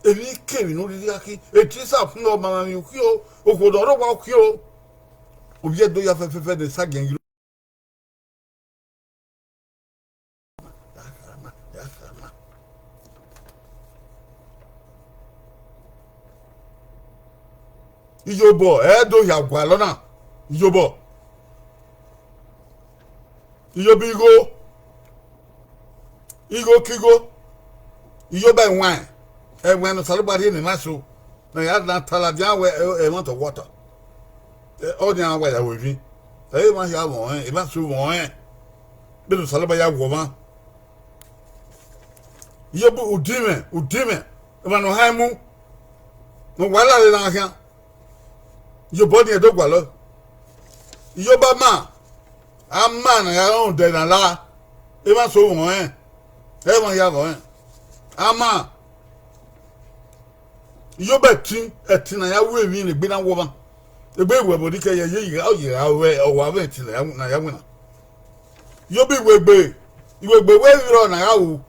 emwi ke emwi ne u rhirhi gha khin, e teacher ru khin o, ọmamwaemwi ru khin o, okhuo ne ọ rre owa ru khin o. Ovbi Ẹdo hia fẹfẹfẹ ne Sagiẹn ghi Iyobọ, ẹ do hia gualọ na. Iyobọ. Iyobọ igho. Igho ke igho. Iyobọ ẹwaẹn. Ẹwaẹn ne Osanobua rhie ne emwa eso. Ne a ya na ta ladian wẹẹ, ẹ, ẹ, want of water. Ẹ, ọ nian wa ya ru emwi. Ẹ, emwa hia mwẹ ọnrẹn, emwa eso mwẹ ọnrẹn. Vbene Osanobua ya wu ọmwa. Iyobọ udinmwẹ, udinmwẹ, emwa ne ọ han mu, ne ọ wa lare na khian. Iyobọ ni Ẹdo gualọ. Iyobọ ama, ama ne a gha rẹn odẹ ne a la, emwa eso mwẹ ọnrẹn, ẹ, emwa hia mwẹ ọnrẹn. Ama. Iyobọ ẹtin, ẹtin ne a ya ru emwi ne egbe na wu ọmwa. Egbe iwẹ ẹvbo ni kẹ ye, ye, ye, ọ ye gha ruẹ, ọ wa mwẹ ẹtin ne a ya, ne a ya winna. Iyobọ iwegbe, iwegbe wẹ vberriọ ne a gha ru.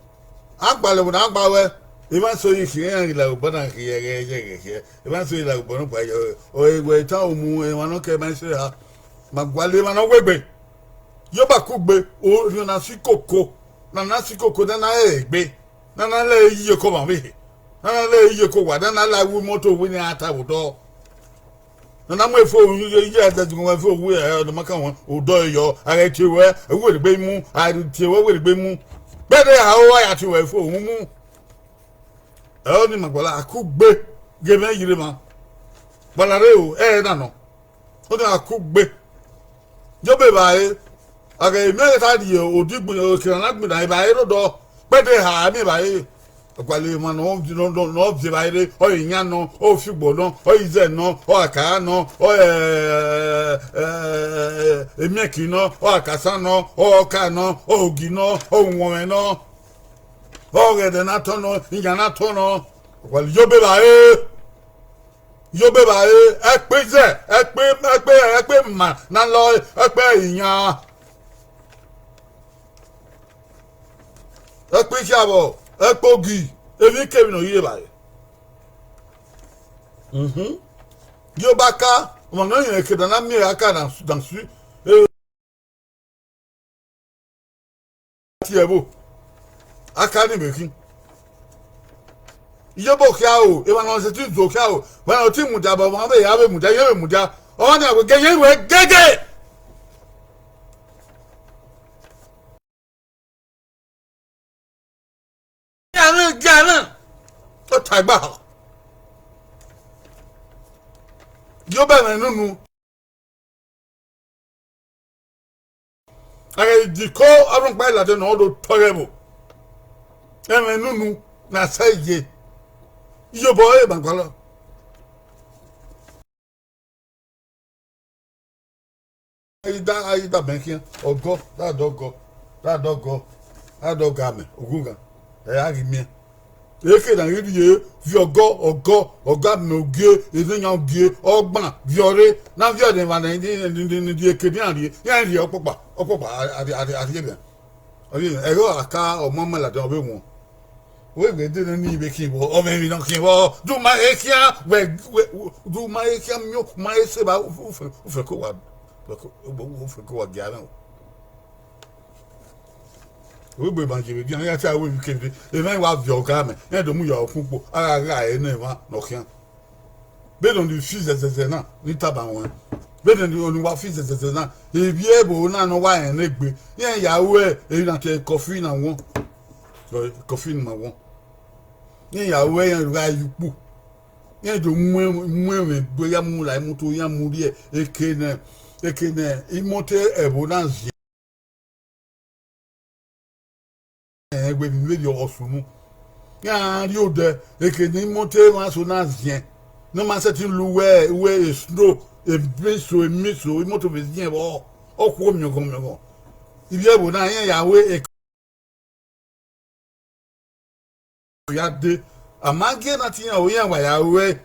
A gbalẹ ẹvbo ne a gba ruẹ, emwa eso ghi khian, iran ghi la obọ na khiẹ, ghẹ, ghẹ, ghẹ, khiẹ. Emwa eso ghi la obọ nọkpa ye, ọ, ọ, wẹ tan umu, emwa nọ kẹ emwa eso ra. Ma gualọ emwa ne ọ wegbe. Iyobọ akugbe, orhiọn na si koko, na na si koko, ne a na rẹrẹ egbe. Ne a na lẹ ẹre ye iyeke ọmwa ọvbehe, ne a na lẹ ẹre ye iyeke owa, ne a na la ẹvbo imọto wẹ ne iran ta vbe odọ. Ne a na mu efo ye, ye ẹdẹdẹgọn efo wẹ, ẹ, ọdọ ma ka wọn, odọ yọ, a gha tie ruẹ, ẹ, wẹ egbe mu, a gha tie ruẹ, wẹ egbe mu. Kpẹdẹ ha ro a ya tie ruẹ efo, uhunmwu. Ẹ, ọnii ma gualọ akugbe, ghe mwẹ yi rre emwa. Gualọ rre o, ẹ, ẹ na nọ. Ọnii akugbe. Iyobọ evbare, a ghe miẹn ghe ta rhie odigbọn, ekẹn na gbinna evbare rre odọ, kpẹdẹ ha miẹn evbare. Gualọ emwa ne ọ, ne ọ, ne ọ viọ evbare rre, ọ re iyan nọ, ọ re ofiugbọ nọ, ọ re izẹ nọ, ọ re akara nọ, ọ re, ẹ, ẹ, emiẹnkin nọ, ọ re akasan nọ, ọ re ọka nọ, ọ re ogi nọ, ọ re uwọnmwẹ nọ, ọ re ẹdẹ ne a tọn nọ, iyan ne a tọn nọ. Gualọ iyobọ evbare. Iyobọ evbare, ẹkpẹ izẹ, ẹkpẹ, ẹkpẹ, ẹkpẹ ima ne a lọ, ẹkpẹ iyan, ẹkpẹ ikhiavbọ, ẹkpẹ ogi, emwikemwi ne ọ rhie evbare. Mhm. Iyobọ aka, ọmwa ne ọ rẹn ke da na miẹn aka na, na su, e, tie ẹvbo. Aka ni vbe khin. Iyobọ khiaro, emwa ne ọ sẹtin zo khiaro, emwa ne ọ ti mudia, but ọmwa vbe ya vbe mudia, iye vbe mudia. Ọmwa ni a wẹ gẹgẹ, iye wẹ gẹgẹ. Iran na, iran na, ọ ta gba ha. Iyobọ ẹmwẹ nunu. A ghe Diko, ọrhunkpa ladian ne ọ do tọ ẹvbo. Ẹmwẹ nunu na sẹ ye. Iyobọ ẹre ma gualọ. A i da, a i da bẹn khian, ọgọ, da dọgọ, da dọgọ, da dọgọ amẹ, ogungan, ẹ a ghi miẹn. Eke na ghi rhie, viọ ọgọ, ọgọ, ọgọ amẹ ogie, eneyan ogie, ọgban, viọ rre, na viọ rre emwa ne, ne, ne, ne, ne eke ne iran rhie, iran rhie ọkpọkpa, ọkpọkpa, a, a, a, a rhie mwẹ. Ọ ye ẹghẹ ọre a ka ọmọ ma ladian ọ vbe wọn. Wẹ vbe dene ni vbe khian vbọ, ọ vbe emwi ne ọ khian vbọ, du ma he khian, wẹ, wẹ, du ma he khian miẹn, ma he sẹ evba, u fẹ, u fẹ ko wa, u fẹ ko wa gia mwẹ o. Wẹ gbe ma ye vbe dia, iran te a wẹ emwi kevbe, emwa wa viọ ọgọ amẹ, iran do mu ya okhunkpo, a gha gha ẹre ne emwa ne ọ khian. Vbene ọni fi zẹzẹzẹ na, ne I tama ruẹn, vbene ọni wa fi zẹzẹzẹ na, ivbi ẹvbo na ne ọ wa rẹn ne egbe, iran ya ru emwi na te coffin na wọn, coffin ma wọn, iran ya ru iran gha ye ukpu, iran do mu, mu ẹmwẹ egbe ya mu la imoto, iran mu rrie eke ne, eke ne imoto ẹvbo na ziẹn. Ẹẹn, wẹ vbe vberriọ ọ sunu. Iran rrie odẹ, eke ne imoto emwa eso na ziẹn, ne ọ ma sẹtin lu uwẹ, uwẹ e snow, emiso, emiso, imoto vbe ziẹn vbọ, ọ khuo miọghọn miọghọn. Ivbi ẹvbo na, iran ya ru eke ya dee, a ma gie na te iran o, iran wa ya ruẹ.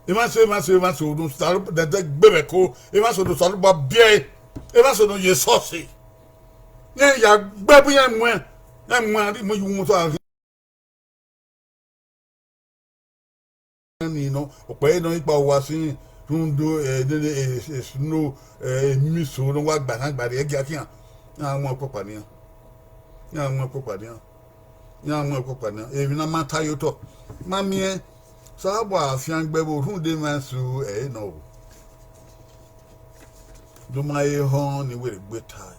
Emwa eso, emwa eso, emwa eso ne Osanobua dẹdẹ gbe vbe ẹko, emwa eso ne Osanobua biẹ, emwa eso ne ọ ye esọsi. Iran ya gbe ẹbu iran muẹn, iran muẹn, a rhie mu ye uwọtọ a rhie. Ni nọ, ọkpa ẹre nọ ikpa uwa sin rhunmwuda, eh, nene, eh, eh, snow, eh, emiso ne ọ wa gba na gba rrie ẹgiakian, iran mu ọkpọkpa nian, iran mu ọkpọkpa nian, iran mu ọkpọkpa nian, emwi ne a ma ta ye otọ, ma miẹn, Osanobua fiangbe vbe orhunmwuda emwa eso ẹre nọ o. Do ma he họn ne I wẹ gbe tae.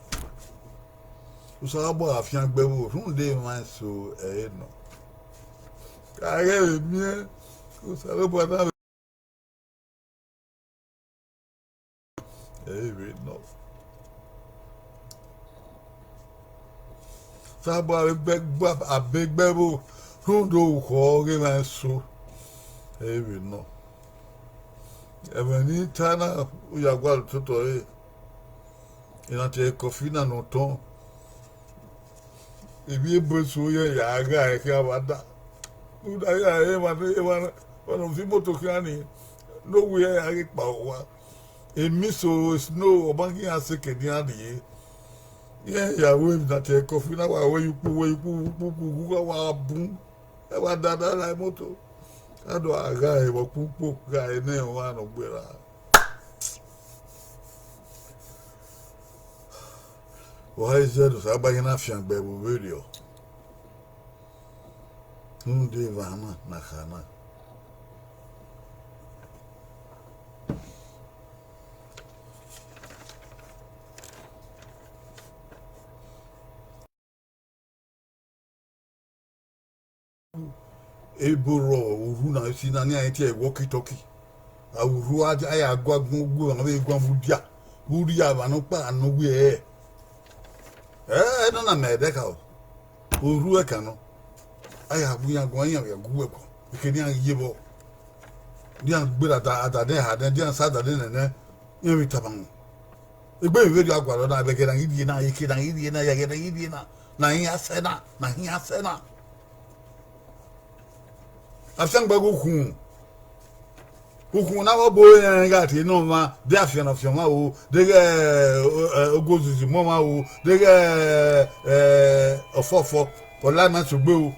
Osanobua fiangbe vbe orhunmwuda emwa eso ẹre nọ. Ka ghẹ vbe miẹn, Osanobua na vbe ẹre vbe nọ. Osanobua vbe gbe, gbe, abe gbe vbe orhunmwuda orukhọ ọghe emwa eso ẹre vbe nọ. Ẹmwẹ ne I ta na, u ya gualọ ototọ ẹre. Ena te coffin na ne ọ tọn. Ivbi ebo eso iran ya gha ẹre khian vbe ada. Rhunmwuda iran rẹn emwa ne, emwa ne, emwa ne ọ fi imoto khian ni, ne owa iran ya ghi kpao owa. Emiso, snow, ọ ma ghi iran sẹ eke ne iran rrie. Iran ya ru emwi na te coffin na wa wẹ ye ukpu, wẹ ye ukpu, ukpu, ukpu, ukpu, wa bun. Ẹ wa dada la imoto. A do gha ẹre vbe ọkpukpo, gha ẹre ne ọmwa ne ọ gberra. Wa i zẹ ne Osanobua na fiangbe vbe ovberriọ. Rhunmwuda evba na ne a kha na. Ebo rrọọ, urhu na, esi na ne iran tie walkie talkie. A, urhu a, a ya gu agbọn, gu emwa vbe guan vbe udia, vbe udia emwa ne ọ kpa ne uwu ẹre. Ẹ, ẹ, nana mẹ ẹdẹ ka o. Urhu ẹkan nọ. A ya gu iran guan, iran vbe gu ẹre guan. Eke ne iran ye vbọ. Iran gbe da, da, da ne ha ne, iran sa da ne nẹnẹ, iran vbe tama wọn. Egbe vbe rhie agualọ na, vbe ẹghẹ na ghi rhie na, eke na ghi rhie na, ẹghẹ na ghi rhie na, na iran sẹ na, na iran sẹ na. Afiangbe ghe ukhunmwu. Ukhunmwu na vbe ọbo rẹn gha tie ne ọmwa, de afian ne ọfian ọmwa o, deghẹ, eh, eh, ogozizi mu ọmwa o, deghẹ, eh, ọfọfọ, ọ la ima sogbe o.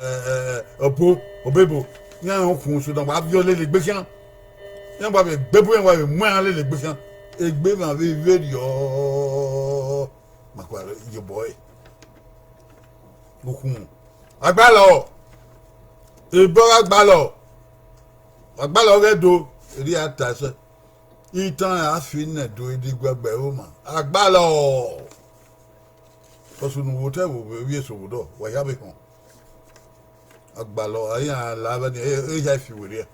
Eh, eh, eh, ọbo, ọbebo, iran rẹn ukhunmwu, so da wa viọ lele egbe khian. Iran wa vbe gbe bu iran wa vbe mu iran lele egbe khian. Egbe emwa vbe vberriọ. Ma kua ye obọ ẹre. Ukhunmwu. Agbalọ. Ebọ gha gbalọ. Agbalọ ghẹ do. Erriọ a ta ẹsẹ. Itan a fi nẹ do, edi guẹgbẹ ẹre ma. Agbalọ. Ọsunu wo otọ ẹvbo vbe ovbi eso vbe odọ, wa ya vbe họn. Agbalọ, a iran la vbe ni, e, e ya fi werriẹ.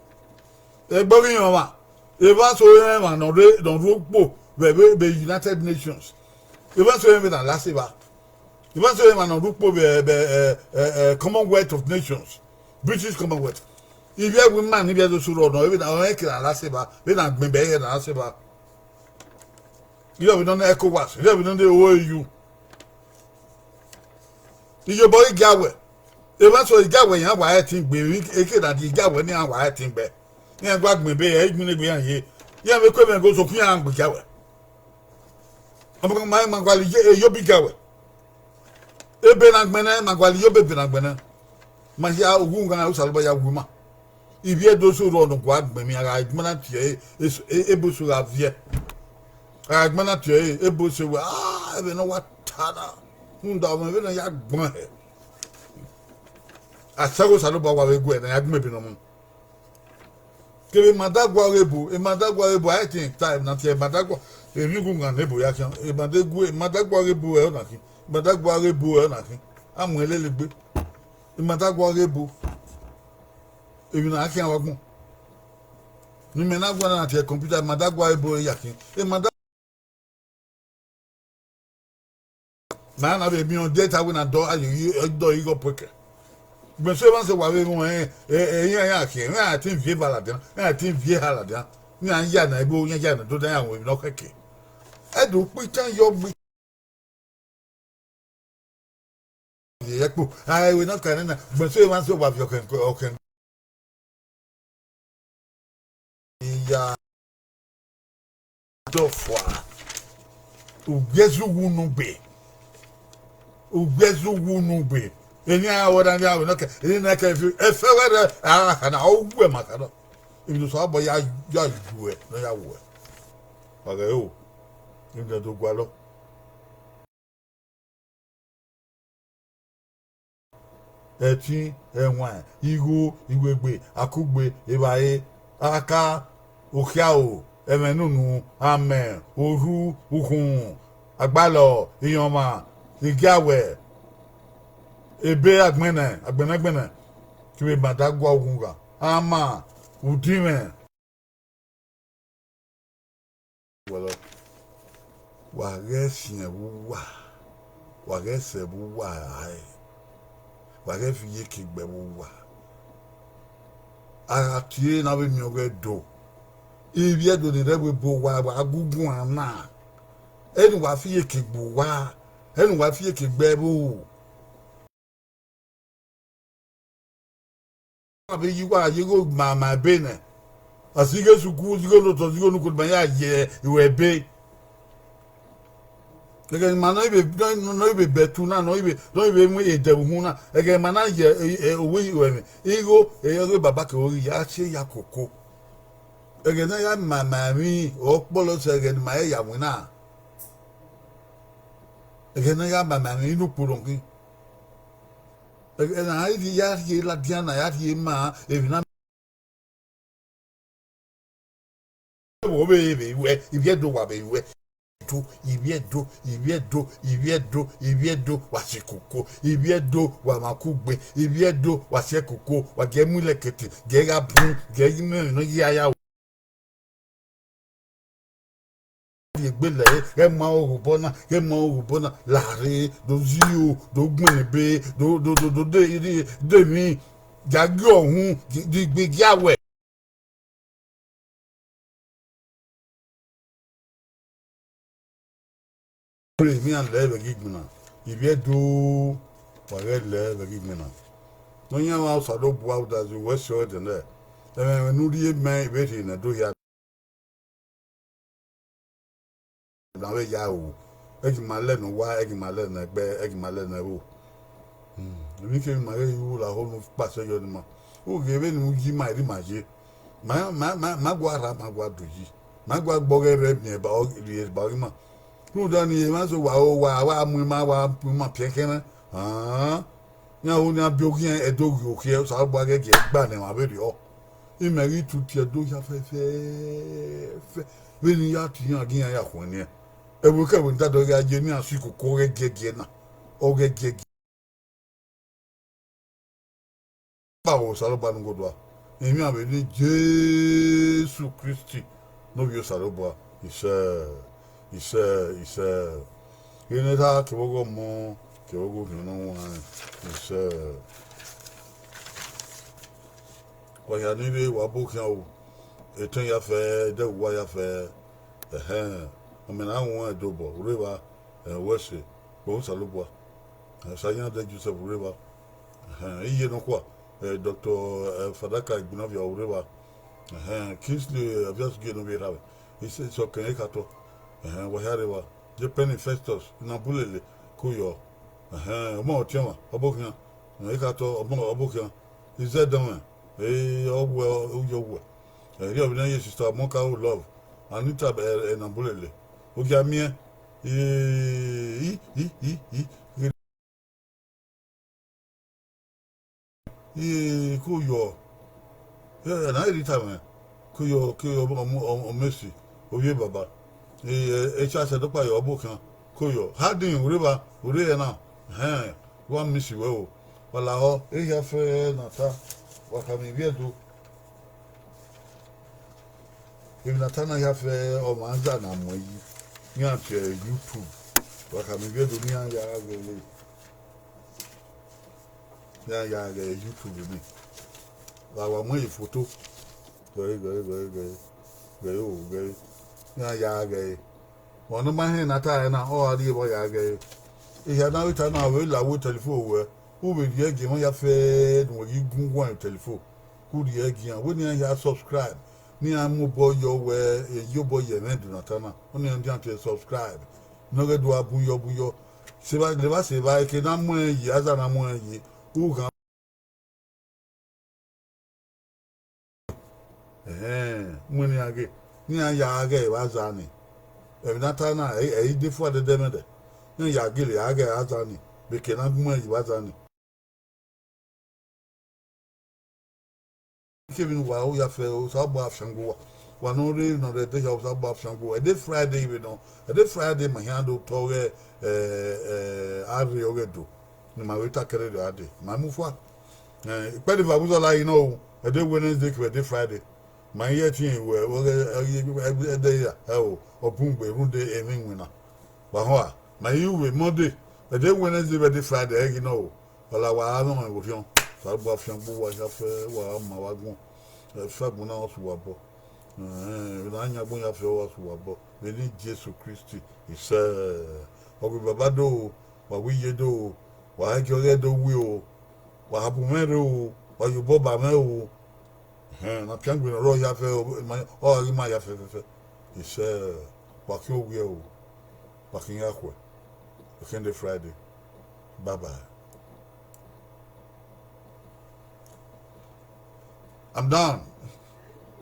Egbe ghi rẹn ọmwa, evba so rẹn emwa ne ọ rre, ne ọ rre ukpo, vbe, vbe, vbe United Nations. Evba so emwa na la sẹ evba. Evba so emwa ne ọ rre ukpo vbe, vbe, eh, eh, eh, Commonwealth of Nations, British Commonwealth. Ivbi ẹvbo ima ne ivbi ẹdẹ osu rrọọ nọ, vbene ọ rẹn ke na la sẹ evba, vbene agbọn ẹre na la sẹ evba. Iyọ vbe nọ ne ECOWAS, iyọ vbe nọ ne O A U. Iyobọ igiawẹ, emwa so igiawẹ iran wa ẹtin gbe, eke na di igiawẹ ne iran wa ẹtin gbe. Iran gua gbẹn ebe, ẹ i gbinna egbe iran ye. Iran vbe ku ẹmwẹ ghe osokun iran gbe igiawẹ. Ọ ma, ma, ma gualọ iye, eyobi igiawẹ. Ebe na gbẹnnẹ, ma gualọ iyobi ebe na gbẹnnẹ. Ma hia uwu ghan, Osanobua ya wu ima. Ivbi ẹdẹ osu rrọọ ne ọ gua gbẹn emwi, a gha gbẹn na tie ẹre, e, e, ebe osu gha viẹ. A gha gbẹn na tie ẹre, ebe osu wẹ, ah, ẹmwẹ ne ọ wa ta na. Rhunmwuda ọmọ vbe ne ọ ya gbẹn hẹ. A sẹ ghe Osanobua wa vbe guẹ ne a ya gbẹn ebe ne ọ mu. Kevbe Madagua ọghe ebo, e Madagua ọghe ebo, I think time na tie Madagua, emwi gungan ne ebo ya khian, e Madagua, e Madagua ọghe ebo ẹre ọna khin, Madagua ọghe ebo ẹre ọna khin, a mu ẹn lele egbe, e Madagua ọghe ebo, emwi na khian vbe agbọn. Ne imẹ na guan na tie computer, e Madagua ọghe ebo ẹre ya khin, e Madagua Ma na vbe miẹn ọdẹ ta wẹ na dọ aye dọ igho puẹkẹ. Gbẹn so emwa sẹ wa vbe mwẹ, ẹ, ẹ, iran ya khian, iran ya te viẹ eva ladian, iran ya te viẹ eha ladian. Iran ya na ebo, iran ya na do da iran wẹ emwi ne ọ khẹke. Ẹdẹ ukpo itan yọ gbe. Ye ya kpo, a, ẹvbo ne ọ ka nẹ na, gbẹn so emwa sẹ wa viọ ọkhẹn, ọkhẹn. Iya dọfua, ugbẹzu wu unu gbe, ugbẹzu wu unu gbe. Eni a wẹ na ni a wẹ nọ kẹ, eni na kẹ fi, ẹfẹ wẹ rẹ, a kha na, ọ wẹ ma kha nọ. Emwi ne Osanobua ya, ya yuẹ, ne ọ ya wuẹ. Wa ghẹ o, emwi ne ọ do gualọ. Ẹtin, ẹwaẹn, igho, iwegbe, akugbe, evbare, aka, okhiaro, ẹmwẹ nunu, amẹ, orhu, ukhunmwu, agbalọ, iyọnmwa, igiawẹ, ebe agbẹnnẹ, agbẹnnẹgbẹnnẹ, kevbe Madagua ughungha, ama, udinmwẹ. Wa ghẹ siẹn vbe uwa, wa ghẹ sẹ vbe uwa rae, wa ghẹ fi iyeke gbe vbe uwa. A gha tie ne a vbe miẹn ọghẹ do, ivbi Ẹdo ni rre ẹvbo ebo wa, wa gu guan na, ẹre ne uwa fi iyeke gbe uwa, ẹre ne uwa fi iyeke gbe ẹvbo. A vbe ye uwa ye igho ma, ma ebe nẹ. A si igho sukuru, igho lotọ, igho nuko ma ya ye ruẹ ebe. Ẹghẹ ne ima nọ i vbe, nọ i vbe bẹtu na, nọ i vbe, nọ i vbe mu edẹ vbe uhunmwu na, ẹghẹ ne ima na ye, e, e, owa iruẹmwi, igho, e, igho baba ke ro ghi ya tie ya koko. Ẹghẹ ne a ya ma, ma emwi ọkpọlọ sẹ ẹghẹ ne ima rẹn ya winna. Ẹghẹ ne a ya ma, ma emwi ne ukpo rhọkhin. Ẹghẹ ne a ya rhie ladian, ne a ya rhie ma emwi na. Vbe vbe ruẹ, ivbi Ẹdo wa vbe ruẹ. Do, ivbi Ẹdo, ivbi Ẹdo, ivbi Ẹdo, ivbi Ẹdo, wa si koko, ivbi Ẹdo, wa ma kugbe, ivbi Ẹdo, wa si ẹkoko, wa gie mu ilẹkẹtin, gie gha bun, gie mu emwi ne ọ ye aya. Rhie egbe lẹre, ghẹ ma ro ghe obọ na, ghẹ ma ro ghe obọ na, lare, do zio, do gbẹn ebe, do, do, do, do de, de, de emwi, gia gie ọhun, di, di gbe gia wẹ. Emwi iran lẹ vbe ghi gbinna, ivbi Ẹdo, wa ghẹ lẹ vbe ghi gbinna. Ne ọ yan mwa Osanobua udazi wẹ si ọre dẹnẹ, ẹmwẹ ne u rhie mẹ, I vbe rhie ne Ẹdo hia. Na vbe ya ru, ẹ ghi ma lẹ ne uwa, ẹ ghi ma lẹ ne ẹgbẹ, ẹ ghi ma lẹ ne ẹvbo. Hmm, emwi kemwi ma ghe ru lahọ ne u kpasẹ yọ ne ima. U ghe vbene u yi ima, erha ima ye. Ma, ma, ma, ma gua rha, ma gua do yi. Ma gua gbe ọghẹ rre miẹn ba, rhie ba ọghe ima. Rhunmwuda ni emwa so wa ro, wa, wa mu ima, wa mu ima piẹn kẹnrẹn. Hàn, iran ho ne a biẹ oghian Ẹdo ghi okhiẹ, Osanobua ghẹ gie gba ne emwa vberriọ. Imẹ ghi tutu Ẹdo hia fẹfẹfẹ, vbene I ya tie iran gie iran ya khuẹnniẹn. Ẹvbo kẹvbo ne I dada ọghe a ye ne iran si koko ọghe giẹgiẹ na, ọghe giẹgiẹ. Kpao Osanobua ne Ogodua, emwi iran vbe ne Jesu Kristi ne Ovbi Osanobua, isẹ. Isẹ, isẹ. Ghe ne erha kevbe ọghọmọ, kevbe ọghe orhiọn ne ọ huanrẹn. Isẹ. Wa hia ni rre, wa bu khian o. Etẹn ya fẹ, ẹdẹghe uwa ya fẹ. Ẹhẹn, ọ mẹ na huẹn Ẹdo obọ, u rre evba, ẹ, wẹ ẹse, gbe Osanobua. Ẹ, Sayande Joseph, u rre evba. Ẹhẹn, iye nọkhua, ẹ, Doctor, ẹ, Fadaka Igbinavia, u rre evba. Ẹhẹn, Kingsley Aviasugie ne ovbi erha mwẹ, isẹ, isọkẹn Ekhatọ. Ẹhẹn, wa hia rre evba. Jepeni Festus, Nabulele, ke u yọ. Ẹhẹn, ọmọ ọtiọnmwa, ọ bu khian. Ekhatọ, ọmọ, ọ bu khian. Izẹdọmwẹ, ẹ, ọ wẹ, u yọ wẹ. Ẹ, erriọ vbe ne ye sister Ọmọkaro Love, Anita, ẹ, ẹ, Nabulele. Ogiamiẹn, i, i, i, i, i, i, ke u yọ. Ẹ, na i rhie tama mwẹ. Ke u yọ, ke u yọ, ọmọ, ọmọ, ọmọ Messi, ovbi e baba. Ẹ, ẹ, Charles Ẹdokpayo, ọ bu khian, ke u yọ. Harding, u rre evba, u rre ẹre na. Ẹhẹn, wa miss wẹ o. Wa lahọ, ehia fẹ na ta, wa khama ivbi Ẹdo. Emwi ne a ta na hia fẹ, ọmwa aza ne a mu ẹyi, iran tie YouTube. Wa khama ivbi Ẹdo ne iran ya ghe ẹre. Iran ya ghe YouTube ni. Wa wa mu ẹre foto. Ghe ẹre, ghe ẹre, ghe ẹre, ghe ẹre. Ghe ẹre o, ghe ẹre. Iran ya ghe ẹre. Ọmwa ne ọ ma hẹn ne a ta ẹre na, ọ gha rhie vbe ọ ya ghe ẹre. Ehia na vbe ta na, ọ vbe la uwu telephone ruẹ, u vbe rhie ẹgie emwa hia fẹ ne uwẹ ghi gun uwu telephone, ke u rhie ẹgie iran, wẹ ne iran hia subscribe, ne iran mu obọ yọ wẹ, iyobọ ye ẹmwẹ Ẹdo ne a ta na, ọnii iran dia tie subscribe, ne ọ ghẹ do a bun yọ bun yọ. Sevba, evba sevba, eke ne a mu ẹn ye, aza ne a mu ẹn ye, u ghan Ẹhẹn, mu iran ghe, ne iran ya ghe vbe aza ni. Ẹmwẹ ne a ta na, ẹ, ẹ i de fua dẹdẹmwẹdẹ. Iran ya gele a ghe aza ni, vbe eke ne a gu ẹn ye vbe aza ni. Kevbe ne uwa ya fẹ, Osanobua fiangbe uwa. Wa ne ọ rre nọ rre ẹdẹ hia, Osanobua fiangbe uwa. Ẹdẹ Friday vbe nọ, ẹdẹ Friday ma hia do tọ ọghe, ẹ, ẹ, arre ọghe Ẹdo, ne ima vbe ta kẹrẹrẹ a dee, ma mu fua. Ẹ, ikpẹdẹ eva vbe uzọla yi nọ o, ẹdẹ Wednesday kevbe ẹdẹ Friday. Ma i ye ẹtin wẹ, wẹ, ẹ, ẹ, ẹdẹ hia, ẹ o, ọ bun gbe rhunmwuda emwi iwinna. Wa họn a, ma i ru vbe Monday, ẹdẹ Wednesday vbe ẹdẹ Friday, ẹ ghi nọ o. Ọ la wa gha mwẹ vbe orhiọn, Osanobua fiangbe uwa hia fẹ, wa ma wa guan. Ẹ, fiangbe na ọ sẹ uwa obọ. Ẹ, vbe ne a yan agbọn hia fẹ, ọ wa sẹ uwa obọ. Vbe eni Jesu Kristi, isẹ. Wa gu baba do, wa gu iye do, wa gha gie ọghe Ẹdo wi o, wa ha bu mwẹ rre o, wa ye obọ ba mwẹ o. Ẹhẹn, ne a piangbe ne ọ rrọọ hia fẹ, ọ ghi ma ya fẹfẹfẹ. Isẹ, wa khian owiẹ o, wa khian iran khuẹ. Vbe ẹdẹ Friday. Bye bye. I'm done.